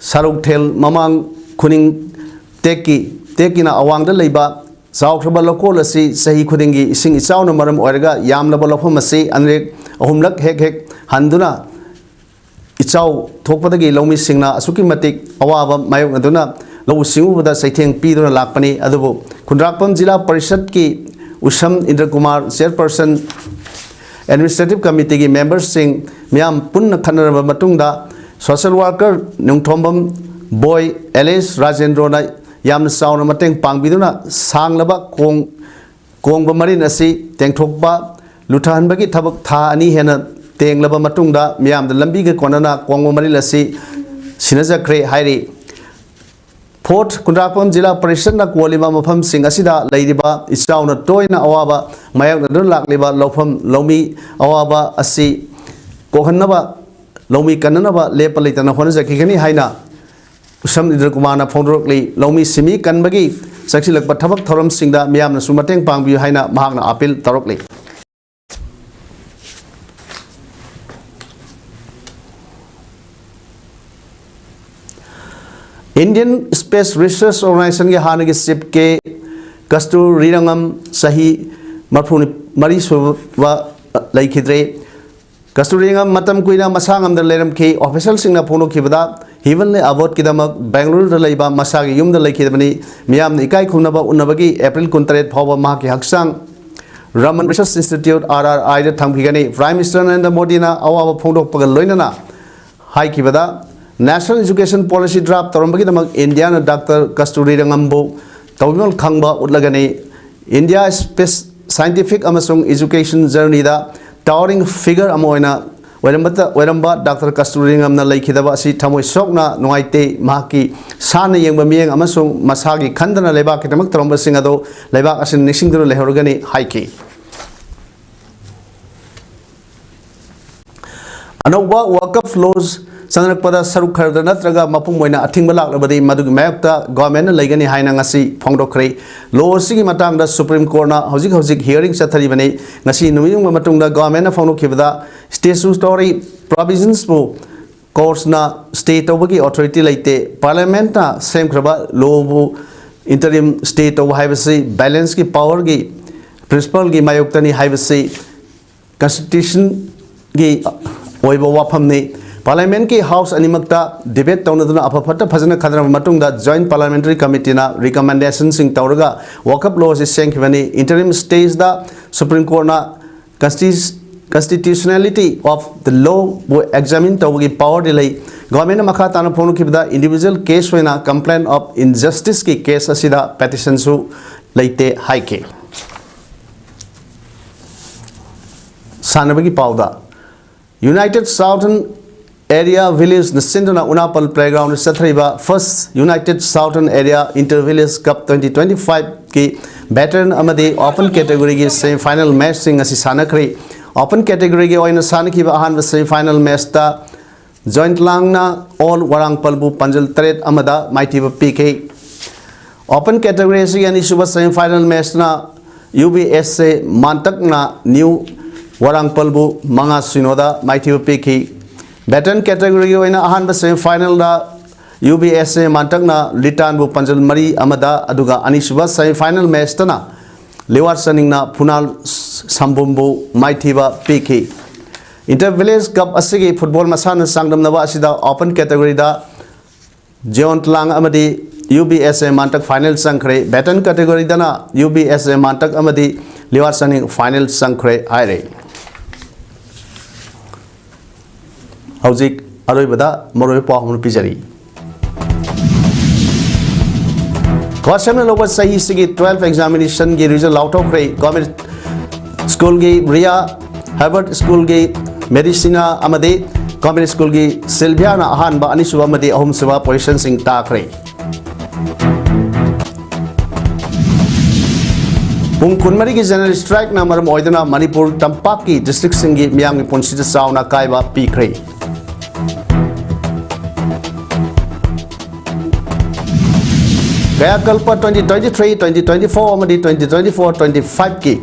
ꯁꯔꯧꯊꯦꯜ ꯃꯃꯥꯡ ꯈꯨꯅꯤꯡ ꯇꯦꯛꯀꯤ, ꯇꯦꯛꯀꯤꯅ ꯑꯋꯥꯡꯗ ꯂꯩꯕ ꯆꯥꯎꯈ꯭ꯔꯕ ꯂꯧꯀꯣꯜ ꯑꯁꯤ ꯆꯍꯤ ꯈꯨꯗꯤꯡꯒꯤ ꯏꯁꯤꯡ ꯏꯆꯥꯎꯅ ꯃꯔꯝ ꯑꯣꯏꯔꯒ ꯌꯥꯝꯂꯕ ꯂꯧꯐꯝ ꯑꯁꯤ ꯑꯅꯤꯔꯛ ꯑꯍꯨꯝꯂꯛ ꯍꯦꯛ ꯍꯦꯛ ꯍꯟꯗꯨꯅ ꯏꯆꯥꯎ ꯊꯣꯛꯄꯗꯒꯤ ꯂꯧꯃꯤꯁꯤꯡꯅ ꯑꯁꯨꯛꯀꯤ ꯃꯇꯤꯛ ꯑꯋꯥꯕ ꯃꯥꯌꯣꯛꯅꯗꯨꯅ ꯂꯧꯎ ꯁꯤꯡꯎꯕꯗ ꯆꯩꯊꯦꯡ ꯄꯤꯗꯨꯅ ꯂꯥꯛꯄꯅꯤ꯫ ꯑꯗꯨꯕꯨ ꯈꯨꯟꯗ꯭ꯔꯥꯛꯄꯝ ꯖꯤꯂꯥ ꯄꯔꯤꯁꯠꯀꯤ ꯎꯁꯝ ꯏꯟꯗ꯭ꯔꯀꯨꯃꯥꯔ, ꯆꯤꯌꯔꯄꯔꯁꯟ, ꯑꯦꯗꯃꯤꯅꯤꯁꯇ꯭ꯔꯦꯇꯤꯚ ꯀꯃꯤꯇꯤꯒꯤ ꯃꯦꯝꯕꯔꯁꯤꯡ ꯃꯤꯌꯥꯝ ꯄꯨꯟꯅ ꯈꯟꯅꯔꯕ ꯃꯇꯨꯡꯗ, ꯁꯣꯁꯦꯜ ꯋꯥꯔꯀꯔ ꯅꯣꯡꯊꯣꯝꯕꯝ ꯕꯣꯏ ꯑꯦꯂꯤꯁ ꯔꯥꯖꯦꯟꯗ꯭ꯔꯣꯅ ꯌꯥꯝꯅ ꯆꯥꯎꯅ ꯃꯇꯦꯡ ꯄꯥꯡꯕꯤꯗꯨꯅ ꯁꯥꯡꯂꯕ ꯀꯣꯡ-, ꯀꯣꯡꯕ ꯃꯔꯤꯜ ꯑꯁꯤ ꯇꯦꯡꯊꯣꯛꯄ ꯂꯨꯊꯍꯟꯕꯒꯤ ꯊꯕꯛ ꯊꯥ ꯑꯅꯤ ꯍꯦꯟꯅ ꯇꯦꯡꯂꯕ ꯃꯇꯨꯡꯗ, ꯃꯤꯌꯥꯝꯗ ꯂꯝꯕꯤꯒ ꯀꯣꯟꯅꯅ ꯀꯣꯡꯕ ꯃꯔꯤꯜ ꯑꯁꯤ ꯁꯤꯟꯅꯖꯈ꯭ꯔꯦ ꯍꯥꯏꯔꯤ꯫ ꯐꯣꯔꯠ ꯈꯨꯟꯗ꯭ꯔꯥꯛꯄꯝ ꯖꯤꯂꯥ ꯄꯔꯤꯁꯠꯅ ꯀꯣꯜꯂꯤꯕ ꯃꯐꯝꯁꯤꯡ ꯑꯁꯤꯗ ꯂꯩꯔꯤꯕ ꯏꯆꯥꯎꯅ ꯇꯣꯏꯅ ꯑꯋꯥꯕ ꯃꯥꯌꯣꯛꯅꯗꯨꯅ ꯂꯥꯛꯂꯤꯕ ꯂꯧꯐꯝ ꯂꯧꯃꯤ ꯑꯋꯥꯕ ꯑꯁꯤ ꯀꯣꯛꯍꯟꯅꯕ, ꯂꯧꯃꯤ ꯀꯟꯅꯅꯕ ꯂꯦꯞꯄ ꯂꯩꯇꯅ ꯍꯣꯠꯅꯖꯈꯤꯒꯅꯤ ꯍꯥꯏꯅ ꯎꯁꯝ ꯏꯟꯗ꯭ꯔꯀꯨꯃꯥꯔꯅ ꯐꯣꯡꯗꯣꯔꯛꯂꯤ꯫ ꯂꯧꯃꯤ ꯁꯤꯟꯃꯤ ꯀꯟꯕꯒꯤ ꯆꯪꯁꯤꯜꯂꯛꯄ ꯊꯕꯛ ꯊꯧꯔꯝꯁꯤꯡꯗ ꯃꯤꯌꯥꯝꯅꯁꯨ ꯃꯇꯦꯡ ꯄꯥꯡꯕꯤꯌꯨ ꯍꯥꯏꯅ ꯃꯍꯥꯛꯅ ꯑꯥꯄꯤꯜ ꯇꯧꯔꯛꯂꯤ꯫ Indian Space Research Organizationꯒꯤ ꯍꯥꯟꯅꯒꯤ ꯆꯤꯐ ꯀꯦ ꯀꯁꯇꯨꯔꯤꯔꯪꯒꯝ ꯆꯍꯤ ꯃꯔꯤꯐꯨ ꯃꯔꯤ ꯁꯨꯕ ꯂꯩꯈꯤꯗ꯭ꯔꯦ꯫ ꯀꯁꯇꯨꯔꯤꯔꯪꯒꯝ ꯃꯇꯝ ꯀꯨꯏꯅ ꯃꯁꯥ ꯉꯝꯗꯅ ꯂꯩꯔꯝꯈꯤ꯫ ꯑꯣꯐꯤꯁꯤꯌꯦꯜꯁꯤꯡꯅ ꯐꯣꯡꯗꯣꯛꯈꯤꯕꯗ ꯍꯤꯕꯟꯂꯤ ꯑꯕꯣꯗꯀꯤꯗꯃꯛ ꯕꯦꯡꯒꯂꯨꯔꯨꯗ ꯂꯩꯕ ꯃꯁꯥꯒꯤ ꯌꯨꯝꯗ ꯂꯩꯈꯤꯗꯕꯅꯤ꯫ ꯃꯤꯌꯥꯝꯅ ꯏꯀꯥꯏ ꯈꯨꯝꯅꯕ ꯎꯠꯅꯕꯒꯤ ꯑꯦꯄ꯭ꯔꯤꯜ ꯀꯨꯟꯇꯔꯦꯠ ꯐꯥꯎꯕ ꯃꯍꯥꯛꯀꯤ ꯍꯛꯆꯥꯡ ꯔꯃꯟ ꯔꯤꯁꯔꯆ ꯏꯟꯁꯇꯤꯇ꯭ꯌꯨꯠ, RRIꯗ ꯊꯝꯈꯤꯒꯅꯤ꯫ ꯄ꯭ꯔꯥꯏꯝ ꯃꯤꯅꯤꯁꯇꯔ ꯅꯔꯦꯟꯗ꯭ꯔ ꯃꯣꯗꯤꯅ ꯑꯋꯥꯕ ꯐꯣꯡꯗꯣꯛꯄꯒ ꯂꯣꯏꯅꯅ ꯍꯥꯏꯈꯤꯕꯗ, ꯅꯦꯁꯅꯦꯜ ꯏꯖꯨꯀꯦꯁꯟ ꯄꯣꯂꯤꯁꯤ ꯗ꯭ꯔꯥꯐ ꯇꯧꯔꯝꯕꯒꯤꯗꯃꯛ ꯏꯟꯗꯤꯌꯥꯅ ꯗꯥꯛꯇꯔ ꯀꯁꯇꯨꯔꯤꯔꯪꯒꯝꯕꯨ ꯇꯧꯕꯤꯃꯜ ꯈꯪꯕ ꯎꯠꯂꯒꯅꯤ꯫ ꯏꯟꯗꯤꯌꯥ ꯁ꯭ꯄꯦꯁ, ꯁꯥꯏꯟꯇꯤꯐꯤꯛ ꯑꯃꯁꯨꯡ ꯏꯖꯨꯀꯦꯁꯟ ꯖꯔꯅꯤꯗ towering figure ꯑꯃ ꯑꯣꯏꯅ ꯑꯣꯏꯔꯝꯕꯇ-, ꯑꯣꯏꯔꯝꯕ ꯗꯥꯛꯇꯔ ꯀꯁꯇꯨꯔꯤꯔꯪꯒꯝꯅ ꯂꯩꯈꯤꯗꯕ ꯑꯁꯤ ꯊꯃꯣꯏ ꯁꯣꯛꯅ ꯅꯨꯡꯉꯥꯏꯇꯦ꯫ ꯃꯍꯥꯛꯀꯤ ꯁꯥꯟꯅ ꯌꯦꯡꯕ ꯃꯤꯠꯌꯦꯡ ꯑꯃꯁꯨꯡ ꯃꯁꯥꯒꯤ ꯈꯟꯗꯅ ꯂꯩꯕꯥꯛꯀꯤꯗꯃꯛ ꯇꯧꯔꯝꯕꯁꯤꯡ ꯑꯗꯨ ꯂꯩꯕꯥꯛ ꯑꯁꯤꯅ ꯅꯤꯡꯁꯤꯡꯗꯨꯅ ꯂꯩꯍꯧꯔꯒꯅꯤ ꯍꯥꯏꯈꯤ꯫ ꯑꯅꯧꯕ ꯋꯥꯀꯐ ꯂꯣꯁ ꯆꯪꯂꯛꯄꯗ ꯁꯔꯨꯛ ꯈꯔꯗ ꯅꯠꯇ꯭ꯔꯒ ꯃꯄꯨꯡ ꯑꯣꯏꯅ ꯑꯊꯤꯡꯕ ꯂꯥꯛꯂꯕꯗꯤ, ꯃꯗꯨꯒꯤ ꯃꯥꯌꯣꯛꯇ ꯒꯣꯔꯃꯦꯟꯅ ꯂꯩꯒꯅꯤ ꯍꯥꯏꯅ ꯉꯁꯤ ꯐꯣꯡꯗꯣꯛꯈ꯭ꯔꯦ꯫ ꯂꯣ ꯑꯁꯤꯒꯤ ꯃꯇꯥꯡꯗ ꯁꯨꯄ꯭ꯔꯤꯝ ꯀꯣꯔꯠꯅ ꯍꯧꯖꯤꯛ ꯍꯧꯖꯤꯛ ꯍꯤꯌꯔꯤꯡ ꯆꯠꯊꯔꯤꯕꯅꯤ꯫ ꯉꯁꯤ ꯅꯨꯃꯤꯠ ꯌꯨꯡꯕ ꯃꯇꯨꯡꯗ ꯒꯣꯔꯃꯦꯟꯅ ꯐꯣꯡꯗꯣꯛꯈꯤꯕꯗ, ꯁ꯭ꯇꯦꯆꯨꯇꯣꯔꯤ ꯄ꯭ꯔꯣꯚꯤꯖꯟꯁꯄꯨ ꯀꯣꯔꯠꯁꯅ ꯁ꯭ꯇꯦ ꯇꯧꯕꯒꯤ ꯑꯣꯊꯣꯔꯤꯇꯤ ꯂꯩꯇꯦ꯫ ꯄꯥꯔꯂꯤꯌꯥꯃꯦꯟꯠꯅ ꯁꯦꯝꯈ꯭ꯔꯕ ꯂꯣꯕꯨ ꯏꯟꯇꯔꯤꯝ ꯁ꯭ꯇꯦ ꯇꯧꯕ ꯍꯥꯏꯕꯁꯤ ꯕꯦꯂꯦꯟꯁꯀꯤ ꯄꯥꯋꯔꯒꯤ ꯄ꯭ꯔꯤꯟꯁꯤꯄꯜꯒꯤ ꯃꯥꯌꯣꯛꯇꯅꯤ ꯍꯥꯏꯕꯁꯤ ꯀꯟꯁꯇꯤꯇ꯭ꯌꯨꯁꯟꯒꯤ ꯑꯣꯏꯕ ꯋꯥꯐꯝꯅꯤ꯫ Parliament ꯀꯤ House ꯑꯅꯤꯃꯛꯇ debate ꯇꯧꯅꯗꯨꯅ ꯑꯐ ꯐꯠꯇ ꯐꯖꯅ ꯈꯟꯅꯔꯕ ꯃꯇꯨꯡꯗ Joint Parliamentary Committee ꯅ recommendation ꯁꯤꯡ ꯇꯧꯔꯒ ꯋꯥꯀꯐ law ꯑꯁꯤ ꯁꯦꯝꯈꯤꯕꯅꯤ꯫ Interim stage ꯗ Supreme Court ꯅ consti-, constitutionality of the law ꯕꯨ examine ꯇꯧꯕꯒꯤ power ꯗꯤ ꯂꯩ꯫ Government ꯅ ꯃꯈꯥ ꯇꯥꯅ ꯐꯣꯡꯗꯣꯛꯈꯤꯕꯗ, individual case ꯑꯣꯏꯅ complaint of injustice ꯀꯤ case ꯑꯁꯤꯗ petition ꯁꯨ ꯂꯩꯇꯦ ꯍꯥꯏꯈꯤ꯫ ꯁꯥꯟꯅꯕꯒꯤ ꯄꯥꯎꯗ, United Southern Area Village ꯅ ꯁꯤꯟꯗꯨꯅ ꯎꯅꯥꯄꯜ Playground ꯗ ꯆꯠꯊꯔꯤꯕ First United Southern Area Inter Village Cup twenty twenty-five ꯀꯤ veteran ꯑꯃꯗꯤ open category ꯒꯤ semi final match ꯁꯤꯡ ꯑꯁꯤ ꯁꯥꯟꯅꯈ꯭ꯔꯦ꯫ Open category ꯒꯤ ꯑꯣꯏꯅ ꯁꯥꯟꯅꯈꯤꯕ ꯑꯍꯥꯟꯕ semi final match ꯇ Joint ꯂꯥꯡꯅ Old ꯋꯥꯔꯥꯡꯄꯜꯕꯨ ꯄꯥꯟꯖꯜ ꯇꯔꯦꯠ ꯑꯃꯗ ꯃꯥꯏꯊꯤꯕ ꯄꯤꯈꯤ꯫ Open category ꯑꯁꯤꯒꯤ ꯑꯅꯤꯁꯨꯕ semi final match ꯅ U B S A ꯃꯥꯟꯇꯛꯅ New ꯋꯥꯔꯥꯡꯄꯜꯕꯨ ꯃꯉꯥ ꯁꯤꯅꯣꯗ ꯃꯥꯏꯊꯤꯕ ꯄꯤꯈꯤ꯫ Veteran category ꯒꯤ ꯑꯣꯏꯅ ꯑꯍꯥꯟꯕ semi final the U B S A ꯃꯥꯟꯇꯛꯅ ꯂꯤꯇꯥꯟꯕꯨ ꯄꯥꯟꯖꯜ ꯃꯔꯤ ꯑꯃꯗ, ꯑꯗꯨꯒ ꯑꯅꯤꯁꯨꯕ semi final match ꯇꯅ ꯂꯤꯋꯥꯔ ꯆꯅꯤꯡꯅ ꯐꯨꯅꯥꯜ ꯁꯝꯕꯨꯝꯕꯨ ꯃꯥꯏꯊꯤꯕ ꯄꯤꯈꯤ꯫ Inter Village Cup ꯑꯁꯤꯒꯤ football ꯃꯁꯥꯟꯅ ꯆꯥꯡꯗꯝꯅꯕ ꯑꯁꯤꯗ open category ꯗ Joint ꯂꯥꯡ ꯑꯃꯗꯤ U B S A ꯃꯥꯟꯇꯛ final ꯆꯪꯈ꯭ꯔꯦ꯫ Veteran category ꯗꯅ U B S A ꯃꯥꯟꯇꯛ ꯑꯃꯗꯤ ꯂꯤꯋꯥꯔ ꯆꯅꯤꯡ final ꯆꯪꯈ꯭ꯔꯦ ꯍꯥꯏꯔꯦ꯫ ꯍꯧꯖꯤꯛ ꯑꯔꯣꯏꯕꯗ ꯃꯔꯨꯑꯣꯏꯕ ꯄꯥꯎ ꯑꯃ ꯄꯤꯖꯔꯤ꯫ ꯀ꯭ꯋꯥꯁꯦꯝꯅ ꯂꯧꯕ ꯆꯍꯤꯁꯤꯒꯤ twelve examination ꯒꯤ result ꯂꯥꯎꯊꯣꯛꯈ꯭ꯔꯦ꯫ Government school ꯒꯤ ꯔꯤꯌꯥ, Harvard school ꯒꯤ ꯃꯦꯔꯤꯁꯤꯅꯥ ꯑꯃꯗꯤ Government school ꯒꯤ ꯁꯤꯜꯚꯤꯌꯥꯅ ꯑꯍꯥꯟꯕ, ꯑꯅꯤꯁꯨꯕ ꯑꯃꯗꯤ ꯑꯍꯨꯝꯁꯨꯕ position ꯁꯤꯡ ꯇꯥꯈ꯭ꯔꯦ꯫ ꯄꯨꯡ ꯀꯨꯟꯃꯔꯤꯒꯤ general strike ꯅ ꯃꯔꯝ ꯑꯣꯏꯗꯨꯅ ꯃꯅꯤꯄꯨꯔ ꯇꯝꯄꯥꯛꯀꯤ district ꯁꯤꯡꯒꯤ ꯃꯤꯌꯥꯝꯒꯤ ꯄꯨꯟꯁꯤꯗ ꯆꯥꯎꯅ ꯑꯀꯥꯏꯕ ꯄꯤꯈ꯭ꯔꯦ꯫ ꯀꯌꯥꯀꯜꯄ twenty twenty-three, twenty twenty-four ꯑꯃꯗꯤ twenty twenty-four twenty-five ꯀꯤ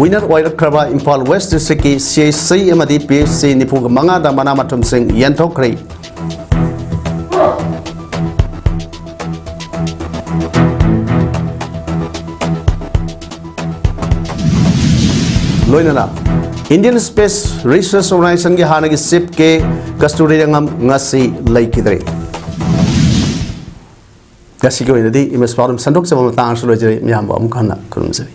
winner ꯑꯣꯏꯔꯛꯈ꯭ꯔꯕ ꯏꯝꯐꯥꯜ West district ꯀꯤ C H C ꯑꯃꯗꯤ P H C ꯅꯤꯐꯨꯒ ꯃꯉꯥꯗ ꯃꯅꯥ ꯃꯊꯨꯝꯁꯤꯡ ꯌꯦꯟꯊꯣꯛꯈ꯭ꯔꯦ꯫ ꯂꯣꯏꯅꯅ Indian Space Research Organization ꯒꯤ ꯍꯥꯟꯅꯒꯤ chief ꯀꯦ ꯀꯁꯇꯨꯔꯤꯔꯪꯒꯝ ꯉꯁꯤ ꯂꯩꯈꯤꯗ꯭ꯔꯦ꯫ ꯉꯁꯤꯒꯤ ꯑꯣꯏꯅꯗꯤ ꯏꯃꯦꯖ ꯄꯥꯎꯗꯝ ꯁꯟꯗꯣꯛꯆꯕ ꯃꯇꯥꯡ ꯑꯁꯤꯗ ꯂꯣꯏꯖꯔꯦ꯫ ꯃꯤꯌꯥꯝꯕꯨ ꯑꯃꯨꯛ ꯍꯟꯅ ꯈꯨꯔꯨꯝꯖꯔꯤ꯫